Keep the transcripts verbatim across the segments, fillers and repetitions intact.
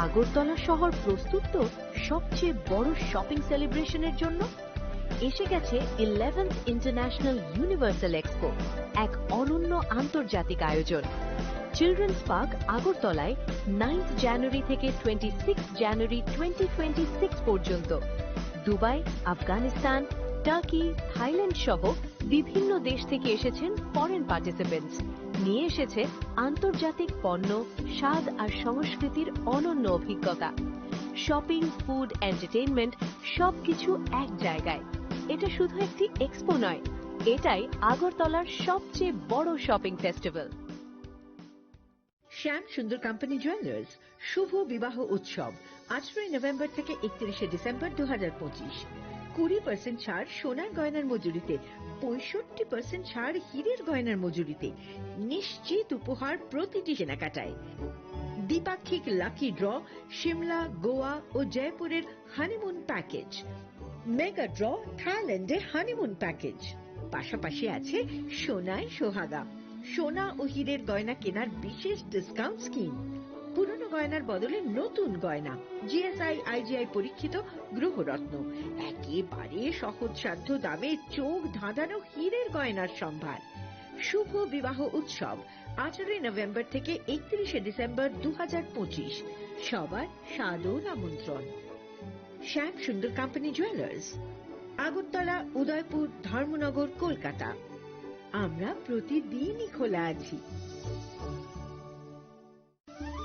আগরতলা শহর প্রস্তুত তো সবচেয়ে বড় শপিং সেলিব্রেশনের জন্য। এসে গেছে ইলেভেন্থ ইন্টারন্যাশনাল ইউনিভার্সাল এক্সপো, এক অনন্য আন্তর্জাতিক আয়োজন। চিলড্রেন্স পার্ক আগরতলায় নাইন্থ জানুয়ারি থেকে twenty six January twenty twenty six পর্যন্ত। দুবাই, আফগানিস্তান, টার্কি, থাইল্যান্ড সহ বিভিন্ন দেশ থেকে এসেছেন ফরেন পার্টিসিপেন্টস। নিয়ে এসেছে আন্তর্জাতিক পণ্য, স্বাদ আর সংস্কৃতির অনন্য অভিজ্ঞতা। শপিং, ফুড, এন্টারটেইনমেন্ট, সবকিছু এক জায়গায়। এটা শুধু একটি এক্সপো নয়, এটাই আগরতলার সবচেয়ে বড় শপিং ফেস্টিভ্যাল। শ্যাম সুন্দর কোম্পানি জুয়েলার্স শুভ বিবাহ উৎসব, আঠারোই নভেম্বর থেকে একত্রিশে ডিসেম্বর দু হাজার পঁচিশ। কুড়ি পার্সেন্ট ছাড় সোনার গয়নার মজুরিতে, পঁয়ষট্টি পার্সেন্ট ছাড় হীরের গয়নার মজুরিতে, নিশ্চিত উপহার প্রতিটি কেনাকাটায়। দ্বিপাক্ষিক লাকি ড্র, সিমলা, গোয়া ও জয়পুরের হানিমুন প্যাকেজ। মেগা ড্র, থাইল্যান্ডে হানিমুন প্যাকেজ। পাশাপাশি আছে সোনায় সোহাগা, সোনা ও হীরের গয়না কেনার বিশেষ ডিসকাউন্ট স্কিম। পুরনো গয়নার বদলে নতুন গয়না, জিএসআই, আইজিআই পরীক্ষিত গ্রহরত্ন, একেবারে সহজসাধ্য দামে চোখ ধাঁধানো হীরের গয়নার সম্ভার। শুভ বিবাহ উৎসব, আঠারোই নভেম্বর থেকে একত্রিশে ডিসেম্বর দু হাজার পঁচিশ। সবার সাদর আমন্ত্রণ। শ্যাম সুন্দর কোম্পানি জুয়েলার্স, আগরতলা, উদয়পুর, ধর্মনগর, কলকাতা। আমরা প্রতিদিনই খোলা আছি।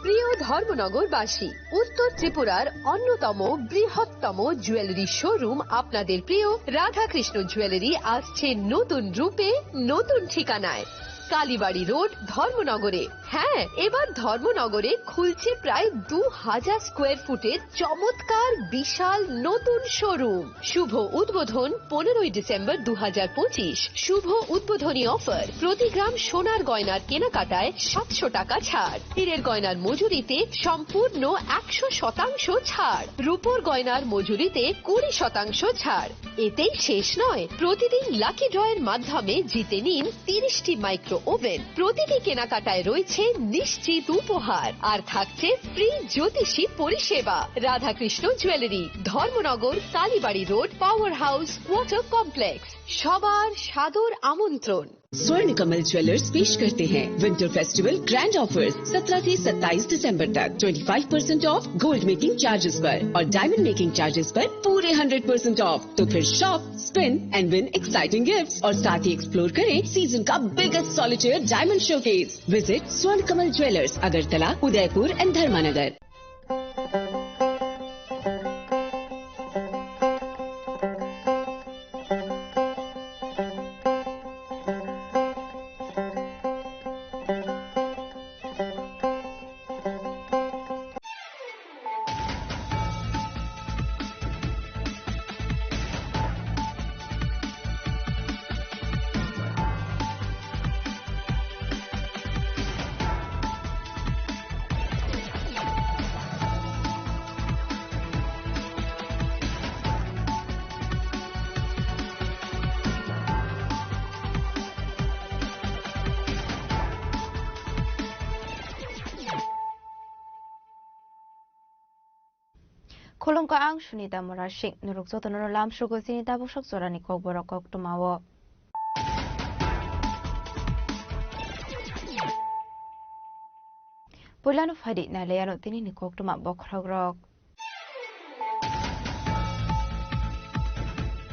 প্রিয় ধর্মনগরবাসী, উত্তর ত্রিপুরার অন্যতম বৃহত্তম জুয়েলারি শোরুম আপনাদের প্রিয় রাধাকৃষ্ণ জুয়েলারি আসছে নতুন রূপে, নতুন ঠিকানায়। কালীবাড়ি রোড, ধর্মনগরে। হ্যাঁ, এবার ধর্মনগরে খুলছে প্রায় দু হাজার স্কোয়ার ফুটের চমৎকার বিশাল নতুন শোরুম। শুভ উদ্বোধন পনেরোই ডিসেম্বর দু হাজার পঁচিশ। শুভ উদ্বোধনী অফার, প্রতি গ্রাম সোনার গয়নার কেনাকাটায় সাতশো টাকা ছাড়, হীরের গয়নার মজুরিতে সম্পূর্ণ একশো শতাংশ ছাড়, রূপোর গয়নার মজুরিতে কুড়ি শতাংশ ছাড়। এতেই শেষ নয়, প্রতিদিন লাকি ড্রয়ের মাধ্যমে জিতে নিন তিরিশটি মাইক্রো ওভেন। প্রতিটি কেনাকাটায় রয়েছে নিশ্চিত উপহার, আর থাকছে ফ্রি জ্যোতিষী পরিষেবা। Radhakrishna jewellery, Dharmanagar, Kalibari road, power house, water complex. সবার সাদর আমন্ত্রণ। स्वर्ण कमल ज्वेलर्स पेश करते हैं विंटर फेस्टिवल ग्रैंड ऑफर्स, सत्रह से सत्ताईस दिसंबर तक। Twenty five percent of gold making charges पर और डायमंड मेकिंग चार्जेस पर पूरे हंड्रेड परसेंट ऑफ। तो फिर shop, spin and win exciting gifts और साथ ही एक्सप्लोर करें सीजन का biggest solitaire diamond showcase. Visit स्वर्ण कमल ज्वेलर्स, अगरतला, उदयपुर एंड धर्मानगर। Khulumkha, ang Sunita Murasing. Norok jotono lamsukgo chini tabuk sok jorani kokborok koktwmao. Puilano phaidi nailaiano tinini koktwma bokhorokrok.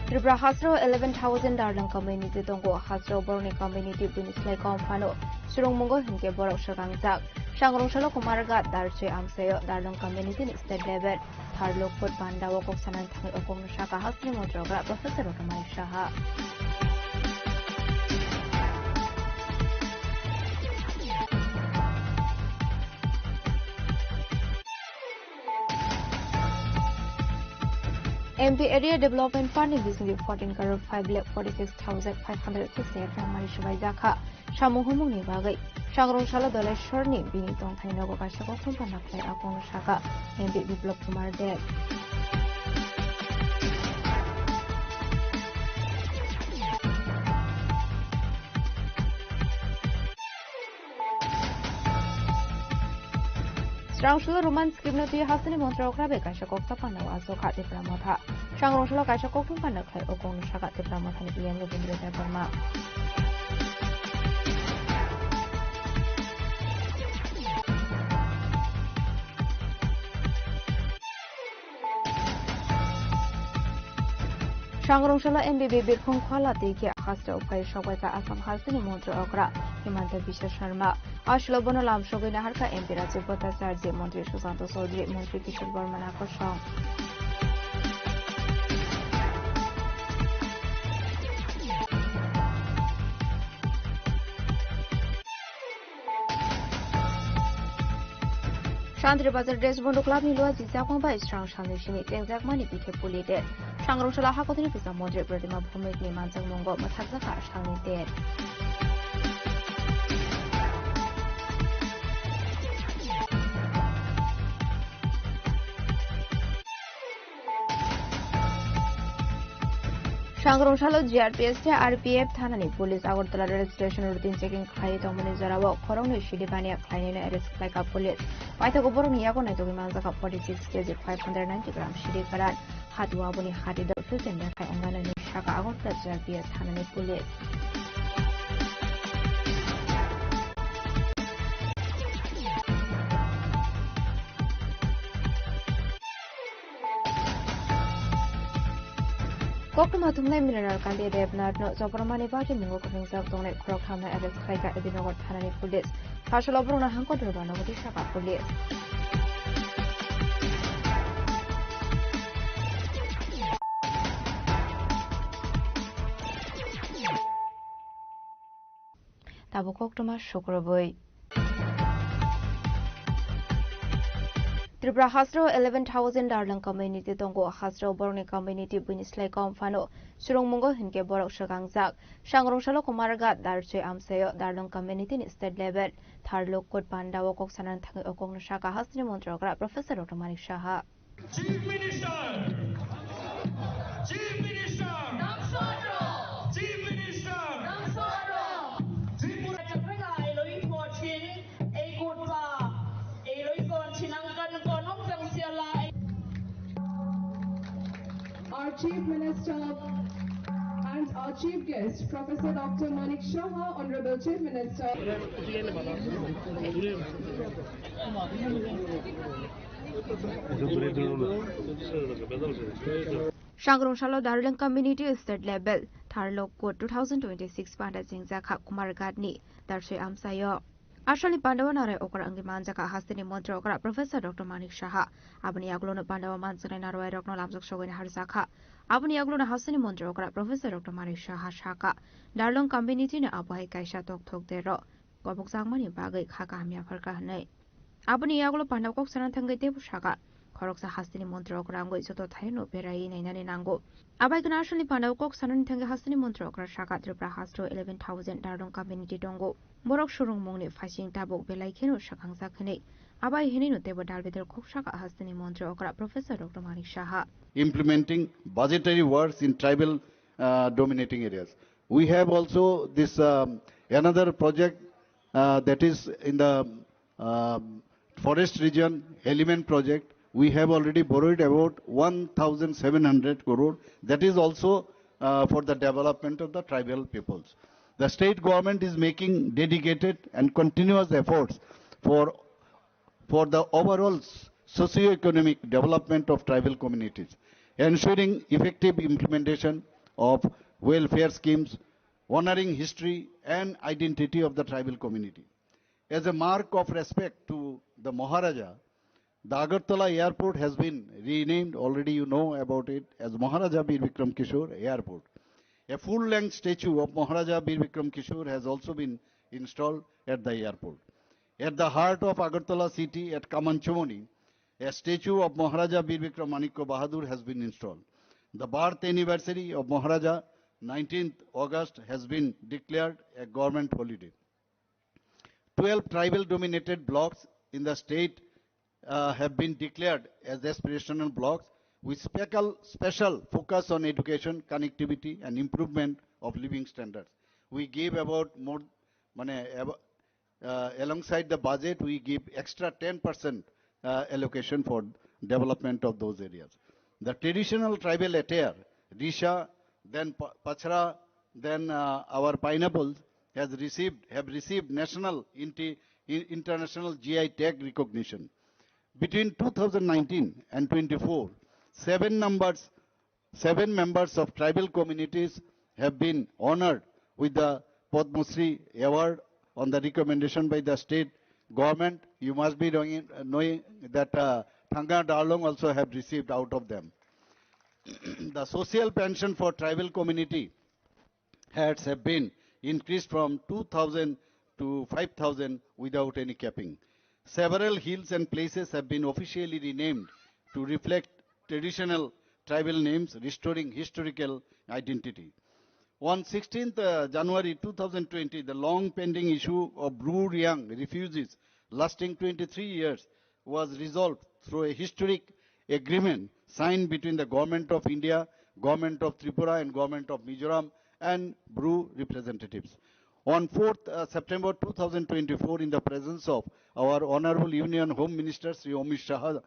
Tripura hasteo eleven thousand Darlang community tongo. Hasteo borokni community buini slai kom phano swrwngmungo hinkhe borok swkangjak. Sangrong salo Kumarghat Darchoi amchaio Darlang community ni state level pharlok foot pandao kok sanani thangwi o kokno saka hasteni montrogra Professor Rotomai Saha. M P Area Development Fund ni bisingtwi fourteen crore five lakh forty six thousand five hundred sixty eight rang mari swbaijakha. Samung humung ni bagwi Sangrong salo Doleshwar ni bini tongthai nogo kaisa kothom panna khlai, a kokno saka M P Biplab Kumar Deb. Rangcholo Roman script no twi hasteni montri okra bai kaisa kok chapanda o aswk kha Tipra Motha. Sangrong salo kaisa kok thung panda khlai o kok no sakha Tipra Mothani E M Rabindra Debbarma. Sangrong salo M B B Birkhung Khola twi khe hasteo phai sokbai kha Assam hasteni montri okra Himanta Biswa Sharma. Aswlo bono lamsogwi naharkha M P Rajiv Bhattacharjee, Montri Sushanta Chowdhury, Montri Kishore Borma Nakosong. Santri Bazar Desh Bondhu Club ni lua jijak bai srang salni simi tengjakmani pithe puli de. Sangrong sala hakotini pisa montri Pratima Bhowmik ni manjak mungo mwthakjakha salni ter. Sangrong salo G R P S tei R P F thanani police Agartala rail station routine checking khlaiwi tongmani jorao khoroknwi sidi baniya khlainwino arrest khlaikha police. Paithago borokni yago naitugwi manjakha forty six K G five hundred ninety gram sidi kwran. Hati o aboni hati dok Suchen Rekhai Onganani saka Agartala G R P S thanani police. Koktwma thumnai Mrinal Kanti Debnath no Chopramani bagwi mungo kwrwngjak tongnai khorok thamnai arrest khlaikha Abinagar thanani police. Hasolo borokno hangko dwrwino nugwi saka police. Tabuk koktwma sukrubwi. Tripura hasteo eleven thousand Darlong community tongo. Hasteo borokni community buini slai kom phano chwrwngmungo hinkhe borok swkangjak. Sangrong salo Kumarghat Darsoi amchaio Darlong community ni state level tharlok kut pandao kok sanani thangwi o kokno saka hasteni montri okra Professor Doctor Manik Saha. Chief Minister! Chief Minister! Chief Minister! Tripura. Our Chief Minister and our Chief Guest, Professor Doctor Manik Saha, Honorable Chief Minister. Sangrong salo Darling Community State Level Tharlok Code two thousand twenty-six panda chengjakha Kumarghat ni Darsoi amchaio. Asalni pandao narai okra wngwi manjakha hasteni montri okra Professor Doctor Manik Saha. Aboni yagulono pandao manjaknai narwai rokno lamjak sogwi naharjakha. Aboni yagulono hasteni montri okra Professor Doctor Manik Saha sakha, Darlong community ni abo hai kaisa tokthok derok kobokjakmani bagwi kha kaham yapharkha hwnwi. Aboni yagulo pandao kok sana thangwi teibo sakha, khoroksa hasteni montri okra wngwi joto thairokno beraiwi nainani nango. Abai kheno asalni pandao kok sanani thangwi hasteni montri okra sakha, Tripura hasteo eleven thousand Darlong community tongo. Borok swrwngmungni phaising tabuk belai kheno swkangjak hwnwi. Abai hwnwino teibo dalbidal kok sakha hasteni montri okra Professor Doctor Manik Saha. Implementing budgetary works in tribal, uh, dominating areas. We have also this, um, another project, uh, that is in the, um, forest region, Heliman project. We have already borrowed about one thousand seven hundred crore. That is also, uh, for the development of the tribal peoples. The state government is making dedicated and continuous efforts for for the overall socio-economic development of tribal communities, ensuring effective implementation of welfare schemes, honoring history and identity of the tribal community. As a mark of respect to the Maharaja, the Agartala airport has been renamed, already you know about it, as Maharaja Bir Bikram Kishore Airport. A full-length statue of Maharaja Bir Bikram Kishore has also been installed at the airport. At the heart of Agartala city, at Kamanchomoni, a statue of Maharaja Bir Bikram Manikya Bahadur has been installed. The birth anniversary of Maharaja, nineteenth August, has been declared a government holiday. Twelve tribal-dominated blocks in the state, uh, have been declared as aspirational blocks with special, special focus on education, connectivity, and improvement of living standards. We give about more, mane, ab-, uh, alongside the budget, we give extra ten percent uh, allocation for development of those areas. The traditional tribal attire, risha, then pa- pachra, then uh, our pineapple has received have received national inti- in- international G I tag recognition. Between two thousand nineteen and twenty-four, seven numbers seven members of tribal communities have been honored with the Padma Shri Award on the recommendation by the state government. You must be knowing, knowing that uh, Thanga Darlong also have received out of them. The social pension for tribal community heads have been increased from two thousand to five thousand without any capping. Several hills and places have been officially renamed to reflect traditional tribal names, restoring historical identity. On sixteenth uh, January two thousand twenty, the long pending issue of Bru Reang refugees lasting twenty-three years was resolved through a historic agreement signed between the Government of India, Government of Tripura and Government of Mizoram and Bru representatives. On fourth uh, September two thousand twenty-four, in the presence of our Honorable Union Home Minister Shri Amit Shah,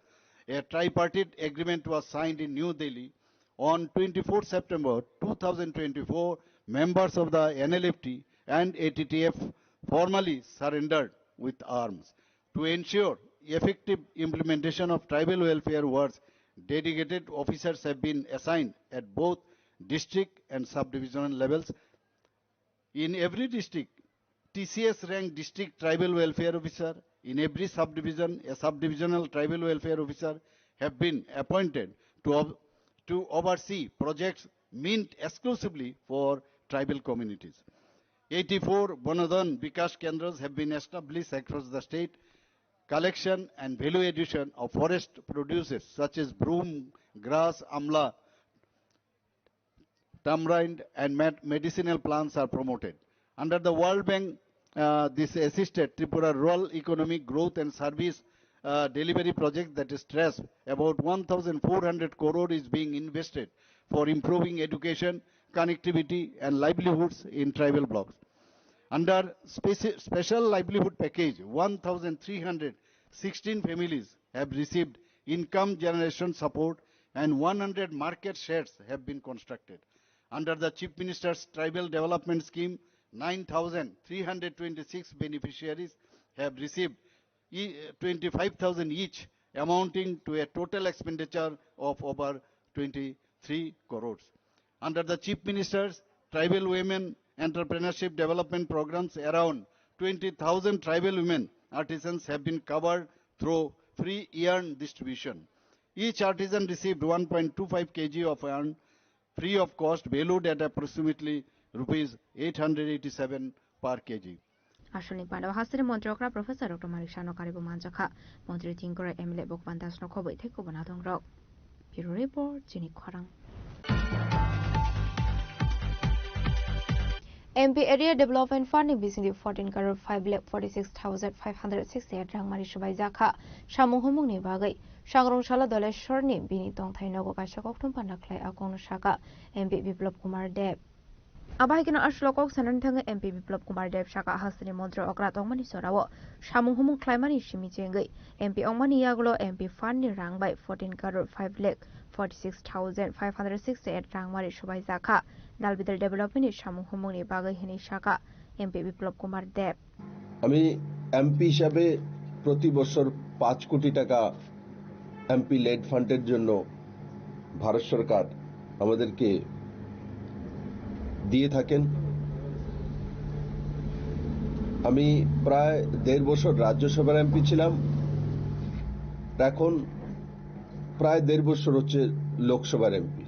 a tripartite agreement was signed in New Delhi. On twenty-fourth September two thousand twenty-four, members of the N L F T and A T T F formally surrendered with arms. To ensure effective implementation of tribal welfare works, dedicated officers have been assigned at both district and subdivisional levels. In every district, T C S rank district tribal welfare officer, in every subdivision, a subdivisional tribal welfare officer have been appointed to, ob- to oversee projects meant exclusively for tribal communities. Eighty-four Bonodhan Vikas Kendras have been established across the state. Collection and value addition of forest produces such as broom, grass, amla, tamarind, and med- medicinal plants are promoted. Under the World Bank, uh, this assisted Tripura Rural Economic Growth and Service uh, Delivery Project, that is TRESP, about one thousand four hundred crore is being invested for improving education, connectivity, and livelihoods in tribal blocks. Under speci- special livelihood package, one thousand three hundred sixteen families have received income generation support and one hundred market sheds have been constructed. Under the Chief Minister's Tribal Development Scheme, nine thousand three hundred twenty-six beneficiaries have received e- twenty-five thousand each, amounting to a total expenditure of over twenty-three crores. Under the Chief Minister's Tribal Women Entrepreneurship Development Programs, around twenty thousand tribal women artisans have been covered through free yarn distribution. Each artisan received one point two five kilograms of yarn free of cost, valued at approximately rupees eight hundred eighty-seven per kilograms. Aswkni pandao hasteni montri okra Professor Doctor Manik Sano karibo manjakha. Montri Tingkora M L A Bhagwan Das no khobwi tei kubuna dongrok. Bureau Report, chini khorang. M P Area Development Fund ni bisingni fourteen crore five lakh forty six thousand five hundred sixty eight rang mari subai jakha. Samung humung ni bagwi Sangrong Sala Doleshwar ni bini tongthai nogo kaisa kokthum panda khlai a kongno saka M P Biplab Kumar Deb. Abai kino aswk kok sanani thangwi M P Biplab Kumar Deb saka hasteni montri okra tongmani jorao samung humung khlaimani simi chengwi M P ongmani yagulo M P fund ni rang bai fourteen crore five lakh forty six thousand five hundred sixty eight rang mari subai jakha. Dalbidal development ni samung humung ni bagwi hinwi saka M P Biplab Kumar Deb. আমি এমপি হিসাবে প্রতি বছর পাঁচ কোটি টাকা MP lead ফান্ডের জন্য ভারত সরকার আমাদেরকে দিয়ে থাকেন। আমি প্রায় দেড় বছর রাজ্যসভার এমপি ছিলাম, এখন প্রায় দেড় বছর হচ্ছে লোকসভার এমপি।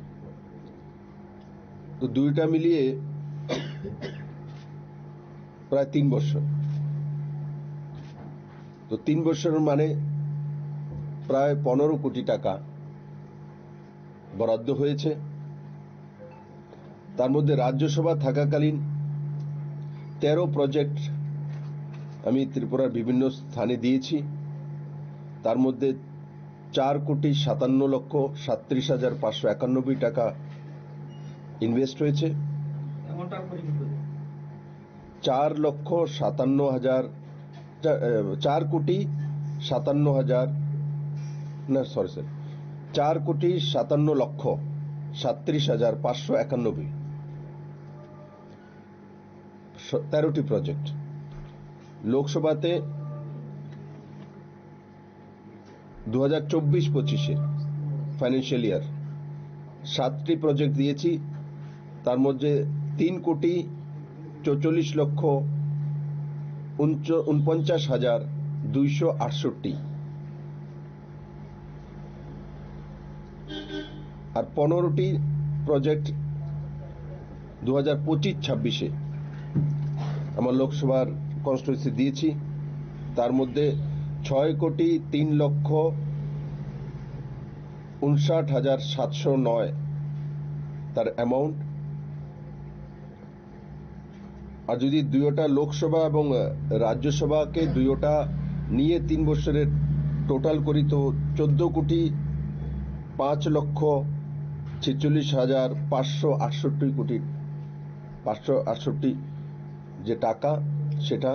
তো দুইটা মিলিয়ে প্রায় তিন বছর। তো তিন বছর মানে প্রায় পনেরো কোটি টাকা বরাদ্দ হয়েছে। তার মধ্যে রাজ্যসভা থাকাকালীন তেরো প্রজেক্ট আমি ত্রিপুরার বিভিন্ন স্থানে দিয়েছি। তার মধ্যে চার কোটি সাতান্ন লক্ষ সাতত্রিশ হাজার পাঁচশো একানব্বই টাকা ইনভেস্ট হয়েছে। চার লক্ষ সাতান্ন হাজার, চা- এ, চার কোটি সাতান্ন হাজার না, সরি, সরি, চার কোটি সাতান্ন লক্ষ সাতত্রিশ হাজার পাঁচশো একানব্বই, স-, তেরোটি প্রজেক্ট। লোকসভাতে দু হাজার চব্বিশ পঁচিশে ফাইন্যান্সিয়াল ইয়ার সাতটি প্রজেক্ট দিয়েছি, তার মধ্যে তিন কোটি চৌচল্লিশ লক্ষ উনচ-, ঊনপঞ্চাশ হাজার দুইশো আটষট্টি। আর পনেরোটি প্রজেক্ট দু হাজার পঁচিশ ছাব্বিশে আমার লোকসভার কনস্টিটুয়েন্সি দিয়েছি। তার মধ্যে ছয় কোটি তিন লক্ষ ঊনষাট হাজার সাতশো নয় তার অ্যামাউন্ট। আর যদি দুইটা লোকসভা এবং, আহ, রাজ্যসভাকে দুইটা নিয়ে তিন বছরের টোটাল করি, তো চোদ্দ কোটি পাঁচ লক্ষ ছেচল্লিশ হাজার পাঁচশো আটষট্টি কোটি, পাঁচশো আটষট্টি যে টাকা, সেটা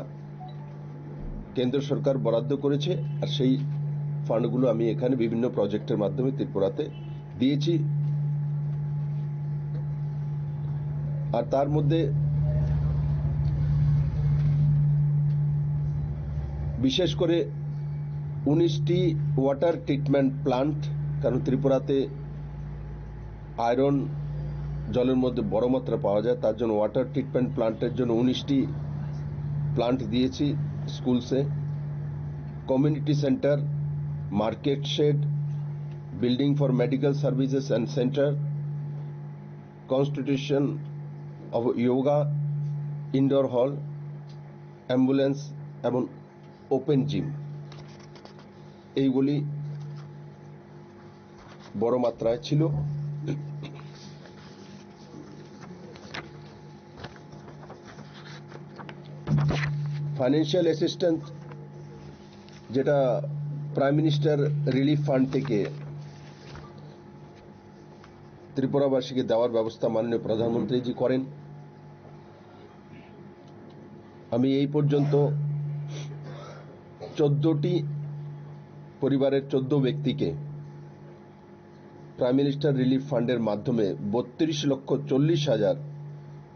কেন্দ্র সরকার বরাদ্দ করেছে। আর সেই ফান্ডগুলো আমি এখানে বিভিন্ন প্রজেক্টের মাধ্যমে ত্রিপুরাতে দিয়েছি। আর তার মধ্যে বিশেষ করে উনিশটি ওয়াটার ট্রিটমেন্ট প্ল্যান্ট, কারণ ত্রিপুরাতে আয়রন জলের মধ্যে বড় মাত্রা পাওয়া যায়, তার জন্য ওয়াটার ট্রিটমেন্ট প্ল্যান্টের জন্য উনিশটি প্ল্যান্ট দিয়েছি স্কুলসে। Community centre, market shed, building for medical services and center, constitution of yoga, indoor hall, ambulance এবং ওপেন জিম, এইগুলি বড় মাত্রায় ছিল। ফাইন্যান্সিয়াল অ্যাসিস্ট্যান্স, যেটা প্রাইম মিনিস্টার রিলিফ ফান্ড থেকে ত্রিপুরাবাসীকে দেওয়ার ব্যবস্থা মাননীয় প্রধানমন্ত্রীজি করেন। আমি এই পর্যন্ত চোদ্দটি পরিবারের চোদ্দ ব্যক্তিকে প্রাইম মিনিস্টার রিলিফ ফান্ডের মাধ্যমে বত্রিশ লক্ষ চল্লিশ হাজার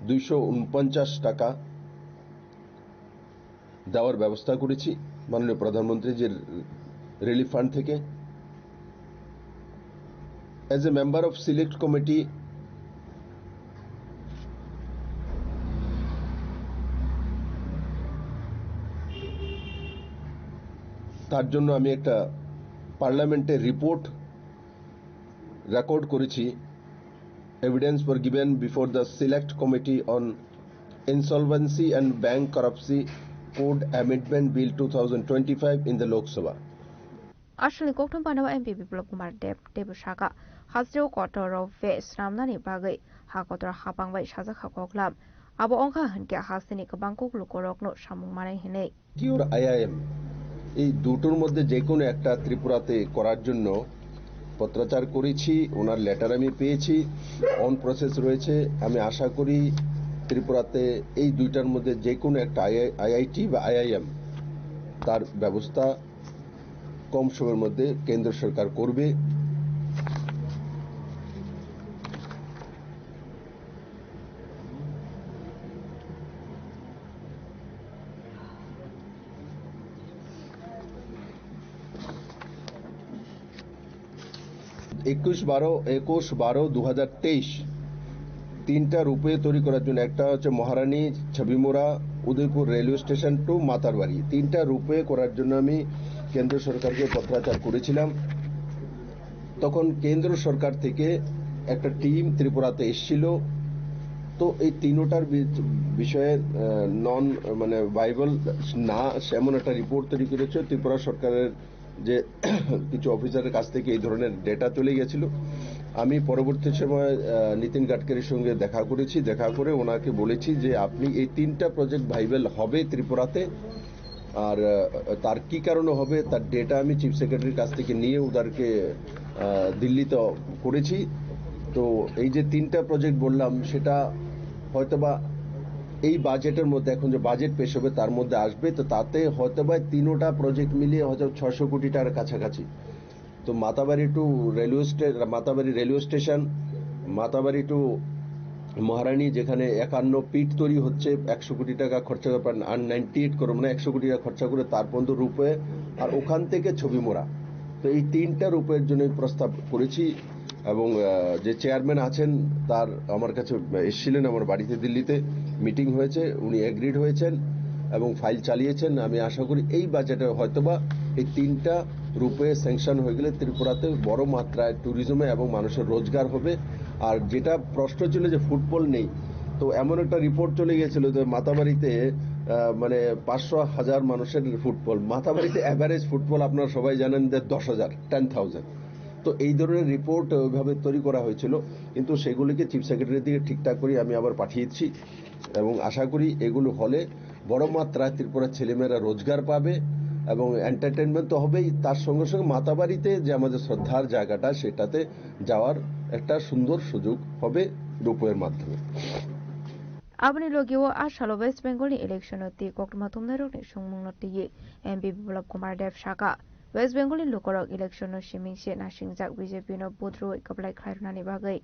দুইশো ঊনপঞ্চাশ টাকা দেওয়ার ব্যবস্থা করেছি মাননীয় প্রধানমন্ত্রীজির রিলিফ ফান্ড থেকে। As a member of select committee, তার জন্য আমি একটা পার্লামেন্টে রিপোর্ট রেকর্ড করেছি। Evidence were given before the Select Committee on Insolvency and Bankruptcy Code Amendment Bill two thousand twenty-five in the Lok Sabha. Aswkni kokthum panao M P Biplab Kumar Deb teibo saka, hasteo kotor rok ve swnamnani bagwi ha kotor hapang bai sajak kha koklam. Abo wngkha hwnkhe hasteni kwbang kuk lukurokno samung manai hwnwi. কি ওর আইআইএম, এই দুটোর মধ্যে যে কোনো একটা ত্রিপুরাতে করার জন্য পত্রাচার করেছি, ওনার লেটার আমি পেয়েছি, অন প্রসেস রয়েছে। আমি আশা করি ত্রিপুরাতে এই দুইটার মধ্যে যে কোনো একটা আইআই-, আইআইটি বা আইআইএম, তার ব্যবস্থা কম সময়ের মধ্যে কেন্দ্র সরকার করবে। একুশ বারো, একুশ বারো দু হাজার তেইশ, তিনটা রোপওয়ে তৈরি করার জন্য, একটা হচ্ছে Maharani Chhabimura Udaipur railway station to Matarbari, তিনটা রোপওয়ে করার জন্য আমি কেন্দ্র সরকারকে পত্রাচার করেছিলাম। তখন কেন্দ্র সরকার থেকে একটা টিম ত্রিপুরাতে এসেছিল। তো এই তিনোটার বি-, বিষয়ে, আহ, নন, মানে, ভাইবল না, এমন একটা রিপোর্ট তৈরি করেছে। ত্রিপুরা সরকারের যে কিছু অফিসারের কাছ থেকে এই ধরনের ডেটা চলে গেছিল। আমি পরবর্তী সময়, আহ, নীতিন গাডকারির সঙ্গে দেখা করেছি, দেখা করে ওনাকে বলেছি যে আপনি এই তিনটা প্রজেক্ট ভাইবল হবে ত্রিপুরাতে, আর, আহ, তার কি কারণে হবে, তার ডেটা আমি চিফ সেক্রেটারির কাছ থেকে নিয়ে ওদেরকে, আহ, দিল্লিতে করেছি। তো এই যে তিনটা প্রজেক্ট বললাম, সেটা হয়তোবা এই বাজেটের মধ্যে, এখন যে বাজেট পেশ হবে, তার মধ্যে আসবে। তো তাতে হয়তোবা তিনোটা প্রজেক্ট মিলিয়ে হয়তো ছয়শো কোটি টাকার কাছাকাছি। তো মাতাবাড়ি টু রেলওয়ে স্টে-, Matabari railway station, Matabari to Maharani, যেখানে একান্ন পিট তৈরি হচ্ছে, একশো কোটি টাকা খরচা করে, আর নাইনটি এইট করোড়, মানে একশো কোটি টাকা খরচা করে তার পর্যন্ত রোপওয়ে, আর ওখান থেকে ছবিমুড়া। তো এই তিনটা রোপওয়ের জন্য প্রস্তাব করেছি এবং, আহ, যে চেয়ারম্যান আছেন, তার আমার কাছে এসেছিলেন, আমার বাড়িতে দিল্লিতে মিটিং হয়েছে, উনি এগ্রিড হয়েছেন এবং ফাইল চালিয়েছেন। আমি আশা করি এই বাজেটে হয়তোবা এই তিনটা রোপওয়ে স্যাংশন হয়ে গেলে ত্রিপুরাতে বড় মাত্রায় ট্যুরিজমে এবং মানুষের রোজগার হবে। আর যেটা প্রশ্ন ছিল যে ফুটবল নেই, তো এমন একটা রিপোর্ট চলে গিয়েছিল যে মাতাবাড়িতে, আহ, মানে পাঁচশো হাজার মানুষের ফুটবল, মাতাবাড়িতে অ্যাভারেজ ফুটবল আপনারা সবাই জানেন যে দশ হাজার, টেন থাউজেন্ড। তো এই ধরনের রিপোর্ট ওইভাবে তৈরি করা হয়েছিল, কিন্তু সেগুলিকে চিফ সেক্রেটারি থেকে ঠিকঠাক করে আমি আবার পাঠিয়েছি এবং আশা করি এগুলো হলে বড় মাত্রায় ত্রিপুরার ছেলেমেয়েরা রোজগার পাবে এবং এন্টারটেইনমেন্ট তো হবেই, তার সঙ্গে সঙ্গে মাতাবাড়িতে যে আমাদের শ্রদ্ধার জায়গাটা, সেটাতে যাওয়ার একটা সুন্দর সুযোগ হবে রোপওয়ের মাধ্যমে। Aboni logi o a salo West Bengal ni election o twi koktma thumnairokni songmungno twiwi M P Biplab Kumar Deb sakha, West Bengal ni lukurok election no siming se nasingjak B J P no vote rwui kwplai khlai rwnani bagwi.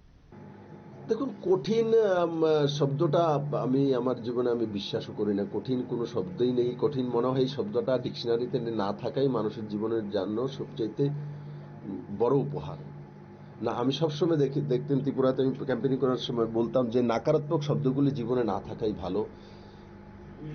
দেখুন, কঠিন, আম, শব্দটা আমি আমার জীবনে আমি বিশ্বাসও করি না। কঠিন কোনো শব্দই নেই। কঠিন মনে হয় এই শব্দটা ডিকশনারিতে না থাকাই মানুষের জীবনের জন্য সবচাইতে বড় উপহার। না, আমি সবসময় দেখি, দেখতেন ত্রিপুরাতে আমি ক্যাম্পেইনিং করার সময় বলতাম যে নাকারাত্মক শব্দগুলি জীবনে না থাকাই ভালো।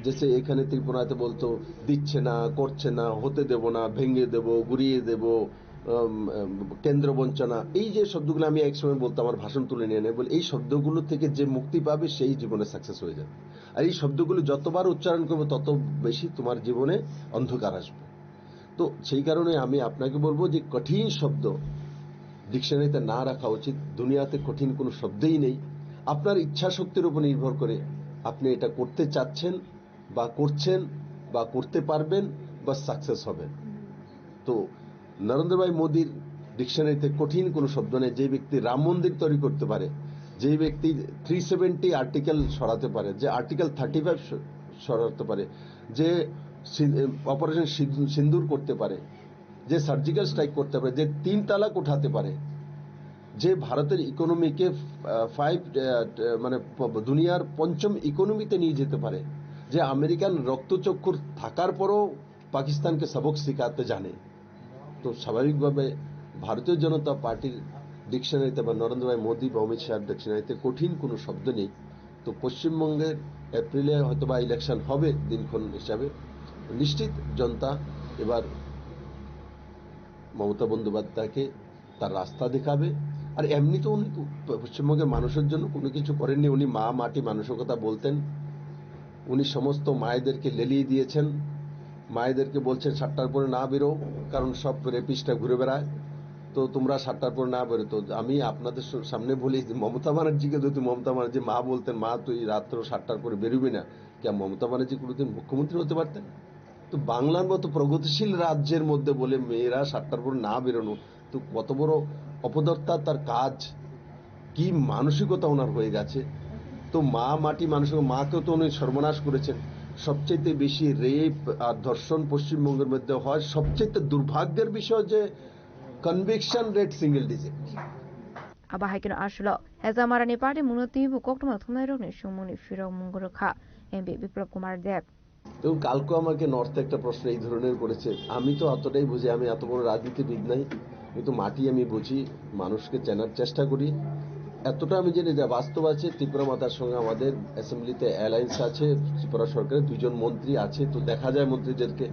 যেসে এখানে ত্রিপুরাতে বলতো, "দিচ্ছে না, করছে না, হতে দেব না, ভেঙে দেব, গুড়িয়ে দেব, উম, উম, কেন্দ্র বঞ্চনা", এই যে শব্দগুলো আমি একসময় বলতাম, আমার ভাষণ তুলে নিয়ে নেয়, বলে এই শব্দগুলো থেকে যে মুক্তি পাবে সেই জীবনে সাকসেস হয়ে যাবে। আর এই শব্দগুলো যতবার উচ্চারণ করবে তত বেশি তোমার জীবনে অন্ধকার আসবে। তো সেই কারণে আমি আপনাকে বলবো যে কঠিন শব্দ ডিকশনারিতে না রাখা উচিত। দুনিয়াতে কঠিন কোনো শব্দই নেই। আপনার ইচ্ছা শক্তির উপর নির্ভর করে আপনি এটা করতে চাচ্ছেন বা করছেন বা করতে পারবেন বা সাকসেস হবেন। তো নরেন্দ্র ভাই মোদীর ডিকশনারিতে কঠিন কোনো শব্দ নেই। যে ব্যক্তি রাম মন্দির তৈরি করতে পারে, যে ব্যক্তি থ্রি সেভেন্টি আর্টিকেল সরাতে পারে, যে আর্টিকেল থার্টি ফাইভ সরাতে পারে, যে সি-, অপারেশন সিন-, সিন্দুর করতে পারে, যে সার্জিক্যাল স্ট্রাইক করতে পারে, যে তিন তালাক উঠাতে পারে, যে ভারতের ইকোনমিকে, আহ, ফাইভ, আহ, মানে প-, দুনিয়ার পঞ্চম ইকোনমিতে নিয়ে যেতে পারে, যে আমেরিকান রক্তচক্ষুর থাকার পরও পাকিস্তানকে সবক শিখাতে জানে। তো স্বাভাবিকভাবে ভারতীয় জনতা পার্টির ডিকশনারিতে বা নরেন্দ্র ভাই মোদী বা অমিত শাহর ডিকশনারিতে কঠিন কোনো শব্দ নেই। তো পশ্চিমবঙ্গের এপ্রিলে হয়তো বা ইলেকশন হবে দিনক্ষণ হিসাবে, নিশ্চিত জনতা এবার মমতা বন্দ্যোপাধ্যায়কে তার রাস্তা দেখাবে। আর এমনি তো উনি প-, পশ্চিমবঙ্গের মানুষের জন্য কোনো কিছু করেননি। উনি মা মাটি মানসিকতা বলতেন। উনি সমস্ত মায়েদেরকে লেলিয়ে দিয়েছেন। মায়েদেরকে বলছেন, "সাতটার পরে না বেরো, কারণ সব রেপিস্টরা ঘুরে বেড়ায়, তো তোমরা সাতটার পর না বেরো।" তো আমি আপনাদের স-, সামনে বলি যে মমতা ব্যানার্জিকে যদি মমতা ব্যানার্জি মা বলতেন, "মা, তুই রাত্র সাতটার পরে বেরোবি না", কি মমতা ব্যানার্জি কোনোদিন মুখ্যমন্ত্রী হতে পারতেন? তো বাংলার মতো প্রগতিশীল রাজ্যের মধ্যে বলে মেয়েরা সাতটার পর না বেরোনো, তো কত বড় অপদার্থতা তার কাজ, কি মানসিকতা ওনার হয়ে গেছে। তো মা মাটি মানুষের মাকেও তো উনি সর্বনাশ করেছেন। সবচেয়ে বেশি রেপ আর ধর্ষণ পশ্চিমবঙ্গের মধ্যে হয়। সবচেয়ে দুর্ভাগ্যের বিষয় যে conviction rate single digit. Abo hai kheno aswlo Hezamarani party mungno twibo koktwma thumnairokni songmungni phirok mung rwkha M P Biplab Kumar Deb. এবং কালকে আমাকে নর্থে একটা প্রশ্ন এই ধরনের করেছে। আমি তো অতটাই বুঝি, আমি এত বড় রাজনীতিবিদ নাই, কিন্তু মাটি আমি বুঝি, মানুষকে চেনার চেষ্টা করি। এতটা আমি জানি যে বাস্তব আছে, ত্রিপুরা মাতার সঙ্গে আমাদের অ্যাসেম্বলিতে অ্যালায়েন্স আছে, ত্রিপুরা সরকারের দুইজন মন্ত্রী আছে, তো দেখা যায় মন্ত্রীদেরকে,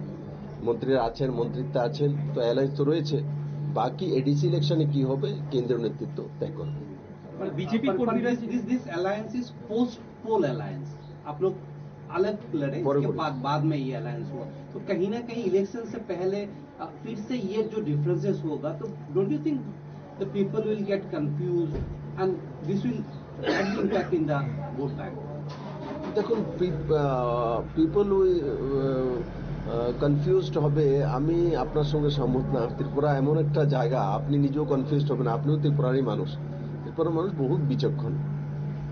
মন্ত্রীরা আছেন, মন্ত্রিত্ব আছেন, তো অ্যালায়েন্স তো রয়েছে। বাকি এডিসি ইলেকশনে কি হবে, কেন্দ্রীয় নেতৃত্ব তয় করবে। पर बीजेपी पर, पर कौन भी this, रहे? This, this alliance is post poll alliance। आप लोग अलग लड़े, इसके बाद, बाद में ये अलायंस हुआ, तो कहीं ना कहीं इलेक्शन से पहले, अ, फिर से ये जो डिफरेंसेस होगा, तो don't you think the people will get confused and this will badly impact in the vote bank? দেখুন, পিপ-, আহ, পিপল উই-, আহ, আহ, কনফিউজড হবে, আমি আপনার সঙ্গে সম্মত না। ত্রিপুরা এমন একটা জায়গা, আপনি নিজেও কনফিউজড হবেন, আপনিও ত্রিপুরারই মানুষ। ত্রিপুরার মানুষ বহুত বিচক্ষণ।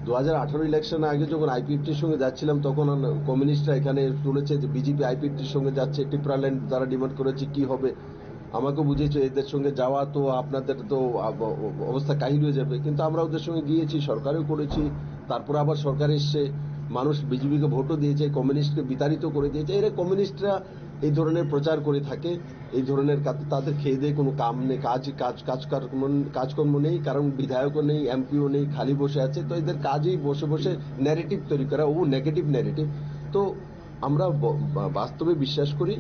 দু হাজার আঠারো ইলেকশন আগে যখন আইপিএফটির সঙ্গে যাচ্ছিলাম, তখন আন-, কমিউনিস্টরা এখানে তুলেছে যে বিজেপি আইপিএফটির সঙ্গে যাচ্ছে, ত্রিপুরা ল্যান্ড তারা ডিমান্ড করেছে, কি হবে? আমাকে বুঝিয়েছে, "এদের সঙ্গে যাওয়া তো আপনাদের তো আব-, অবস্থা কাহিল হয়ে যাবে।" কিন্তু আমরা ওদের সঙ্গে গিয়েছি, সরকারেও করেছি, তারপর আবার সরকার এসছে, মানুষ বিজেপিকে ভোটও দিয়েছে, কমিউনিস্টকে বিতাড়িত করে দিয়েছে। এরা কমিউনিস্টরা এই ধরনের প্রচার করে থাকে, এই ধরনের কা-, তাদের খেয়ে দেয়ে কোনো কাম নেই, কাজ, কাজ, কাজ কর্ম, কাজকর্ম নেই, কারণ বিধায়কও নেই, এমপিও নেই, খালি বসে আছে। তো এদের কাজেই বসে বসে ন্যারেটিভ তৈরি করা, ও নেগেটিভ ন্যারেটিভ। তো আমরা ব-, বা-, বাস্তবে বিশ্বাস করি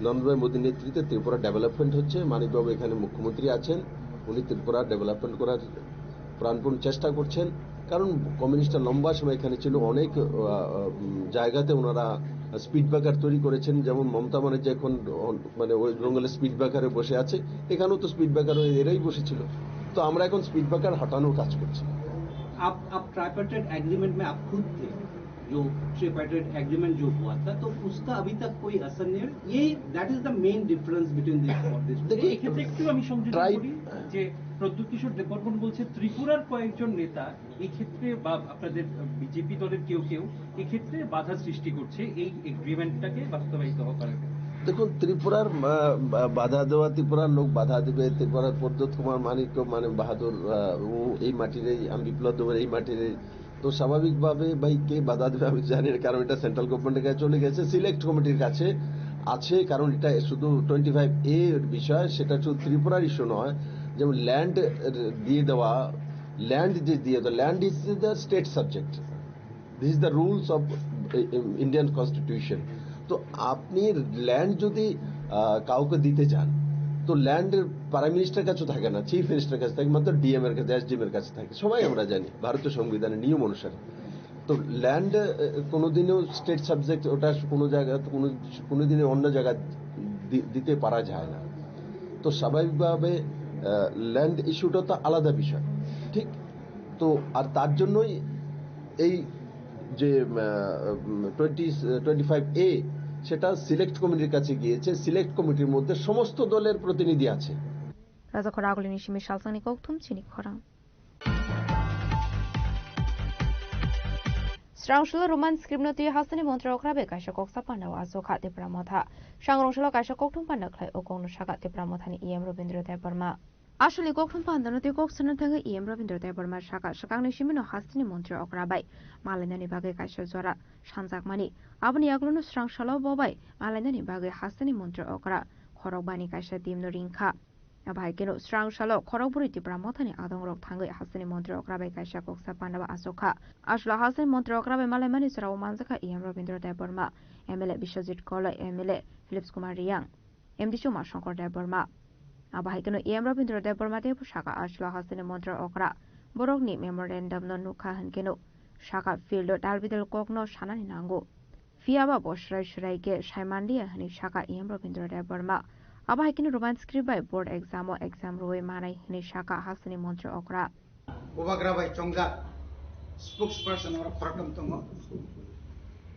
নরেন্দ্র ভাই মোদীর নেতৃত্বে ত্রিপুরা ডেভেলপমেন্ট হচ্ছে। মানিকবাবু এখানে মুখ্যমন্ত্রী আছেন, উনি ত্রিপুরা ডেভেলপমেন্ট করার প্রাণপণ চেষ্টা করছেন। কারণ কমিউনিস্টরা লম্বা সময় এখানে ছিল, অনেক, আহ, উম, জায়গাতে ওনারা স্পিড ব্রেকার তৈরি করেছেন। যেমন মমতা ব্যানার্জি এখন অন-, মানে ওয়েস্ট বেঙ্গলের স্পিড ব্রেকারে বসে আছে, এখানেও তো স্পিড ব্রেকার এরাই বসেছিল। তো আমরা এখন স্পিড ব্রেকার হটানোর কাজ করছি। आप आप ट्राइपार्टाइट एग्रीमेंट में आप खुद थे, जो ट्राइपार्टाइट एग्रीमेंट जो हुआ था, तो उसका अभी तक कोई असर नहीं है। ये that is the main difference between this और दिस। দেখুন, এক্ষেত্রে একটু আমি সংযোজন ট্রাইব- করি যে প্রদ্যুৎ কিশোর দেববর্মন বলছে ত্রিপুরার কয়েকজন নেতা এক্ষেত্রে বা আপনাদের বিজেপি দলের কেউ কেউ এক্ষেত্রে বাধা সৃষ্টি করছে এই এগ্রিমেন্টটাকে বাস্তবায়িত হওয়ার। দেখুন, ত্রিপুরার আহ, বা- বাধা দেওয়া, ত্রিপুরার লোক বাধা দিবে, ত্রিপুরার প্রদ্যুৎ কুমার মানিক্য মানে বাহাদুর, আহ, ও এই মাটিরই, আমি বিপ্লব দেবের এই মাটিরই। তো স্বাভাবিকভাবে ভাই কে বাধা দেবে আমি জানি না, কারণ এটা সেন্ট্রাল গভর্নমেন্টের কাছে চলে গেছে, সিলেক্ট কমিটির কাছে আছে, কারণ এটা শুধু টোয়েন্টি ফাইভ এ বিষয়, সেটা শুধু ত্রিপুরার ইস্যু নয়। যেমন ল্যান্ড দিয়ে দেওয়া, ল্যান্ড যে দিয়ে দেওয়া, land is the state subject, this is the rules of Indian constitution। তো আপনি ল্যান্ড যদি আহ, কাউকে দিতে চান, তো ল্যান্ড প্রাইম মিনিস্টার কাছে থাকে না, চিফ মিনিস্টার কাছে থাকে, মাত্র ডিএম এর কাছে, এসডিএম এর কাছে থাকে, সবাই আমরা জানি ভারতীয় সংবিধানের নিয়ম অনুসারে। তো ল্যান্ড কোনোদিনও স্টেট সাবজেক্ট, ওটা কোনো জায়গা, কোনো কোনোদিনও অন্য জায়গা দি- দিতে পারা যায় না। তো স্বাভাবিকভাবে ল্যান্ড ইস্যুটা তো আলাদা বিষয়, ঠিক? তো আর তার জন্যই এই যে টোয়েন্টি টোয়েন্টি ফাইভ এ, সেটা সিলেক্ট কমিটির কাছে গিয়েছে। সিলেক্ট কমিটির মধ্যে সমস্ত দলের প্রতিনিধি আছে। Raja khoragulini simi salsangni kokthum chini khorang. Srangshalo Roman script no twi hasteni montri okra bai kaisa koksa panda o asokha Tipra Motha. Sangrongshalo kaisa kokthum panda khlai o kokno sakha Tipra Mothani E M Robindra Debbarma. Aswkni kokthum panda no twi kok sana thangwi E M Robindra Debbarma sakha, swkangni simi no hasteni montri okra bai malainani bagwi kaisa jora sanjakmani. Aboni yagulo no srangshalo bo bai malainani bagwi hasteni montri okra khorok bani kaisa team no ringkha. Abo hai kheno srang salo khorokbrwi Tipra Mothani adongrok thangwi hasteni montri okra bai kaisa koksa pandao achukha. Aswla hasteni montri okra bai malaimani chwraio manjakha E M Robindra Debbarma, M L A Biswajit Koloi, M L A Philips Kumar Riyang, M D C Uma Shankar Debbarma. Abo hai kheno E M Robindra Debbarma teibo sakha, aswla hasteni montri okra borokni memorandum no nukha hwn kheno sakha, field o dalbidal kokno sanani nango. Phiya ba bo swrai swrai khe sai manliya hwnwi sakha E M Robindra Debbarma. Abo hai kheno Roman script bai board exam o exam rwui manai hwnwi sakha hasteni montri okra. Bubagra bai chongjak spokesperson oro khorokthom tongo,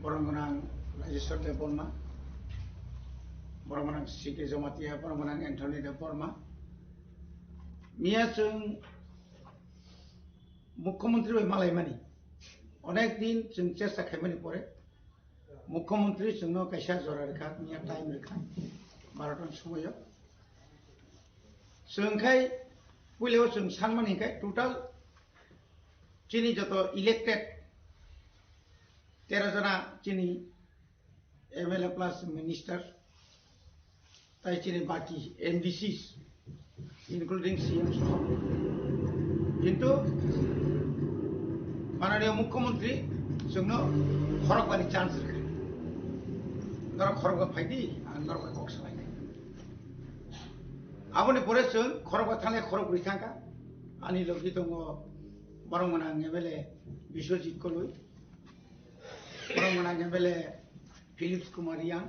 borok gwnang Rajeshwar Debbarma, borok gwnang C K Jamatia, borok gwnang Anthony Debbarma. Miya chwng mukhyamantri bai malaimani onek din chwng chesta khaimani pore Mukhyamantri chwngno kaisa jora rwkha, miya time rwkha, barota ni somoio. Chwng khai puilao chwng sanmani hinkhe total chini joto elected tero jona chini M L A plus minister, tai chini baki M D Cs, including C M soho. Kintu mananiya mukhyamantri chwngno khorokbani chance rwkha. Norok khorokba phaidi, ang norok bai kok salainai. Aboni pore chwng khorokba thanglai khorokbrwi thangkha. Ani logi tongo borok gwnang M L A Biswajit Koloi, borok gwnang M L A Philips Kumar Riyang,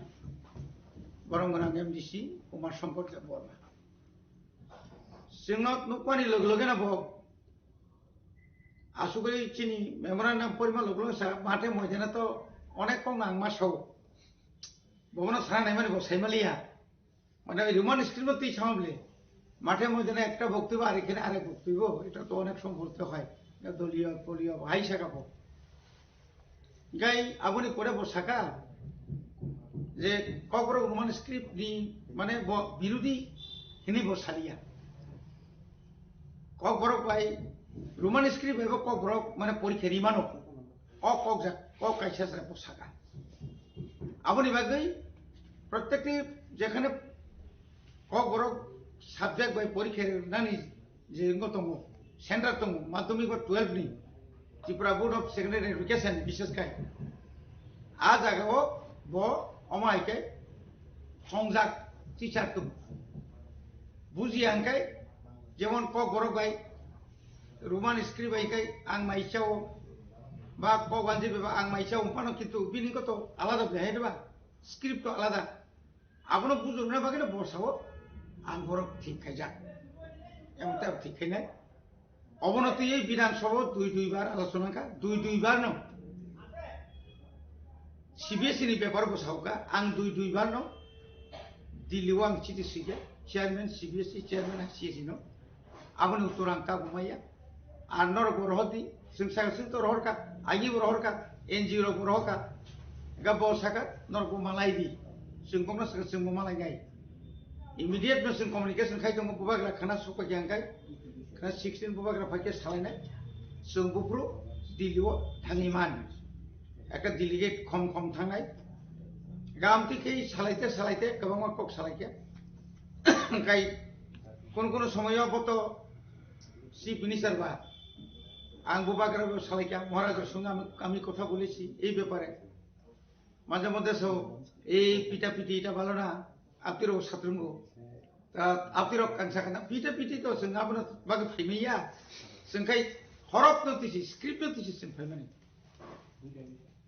borok gwnang M D C Uma Shankar Debbarma. Chwngno nukmani loge loge no bo asugwi chini memorandum porima loge loge sa mathe moidana to onek kok nangma sao. Bobono sana naimani bo saimaliya. Mane oi Roman script no twi sama bole. Mathe moidana ekta boktobyo ar ekhane arek boktobyo. Eta to onek somoy bolte hoy. Doliyo, poliyo, hai saka bo. Gai aboni pore bo saka je Kokborok Roman script ni mane bo birodi Hini bo saliya. Kokborok bai Roman script bai bo Kokborok mane porikha rimano. O kok jak, kok kaisa se bo saka. Aboni bagwi protekti jekhane Kokborok subject bai porikha rinani je wngwi tongo, center tongo, madhyamik ba twelve ni Tripura Board of Secondary Education bishes khai. A jaga o bo omo hai khe songjak teacher tongo. Buji ang khai jemon Kokborok bai Roman script bai khai ang mai chao ba Kokwanji bai ba ang mai chao phano kintu bini koto alada bai hai ba script to alada. Abono bujurna bagwi no bosao ang borok thik khaijak. Emon tei thik khainai. Obono twiwi Bidhan Sabha dui dui bar alochona kha, dui dui bar no C B S E ni bepar bo sao kha, ang dui dui bar no Delhi o ang chiti swikha, chairman C B S E, chairman I C S E no. Aboni uttor ang tabuk maya. Ar norok bo rohor di, chwng saka chwng to rohor kha, agi bo rohor kha, N G O rok bo rohor kha. Ga bo saka norok bo malai di. Chwng bokno saka chwng bo malai nai. Immediate no chwng communication khai tongo, bubagra khana sokpai khe ang khai. Khana sixteen bubagra phai khe salai nai. Chwng buphuru Delhi o thangwi man. Eka delegate khom khom thangnai. Ga amtwi khe salai te salai te kwbangma kok salai khe. Khai kono kono somoyo bo to Chief Minister ba, ang bubagra bo salai kha, Maharaj sung ami, ami kotha bolechi ei bepare. Maje modhe so ei pita piti ita balo na, aptirok satrungo. Ta aptirok kangsa kana pita piti to sung abono bagwi phaimaya. Sung khai horop no tisi, script no tisi sung phaimani.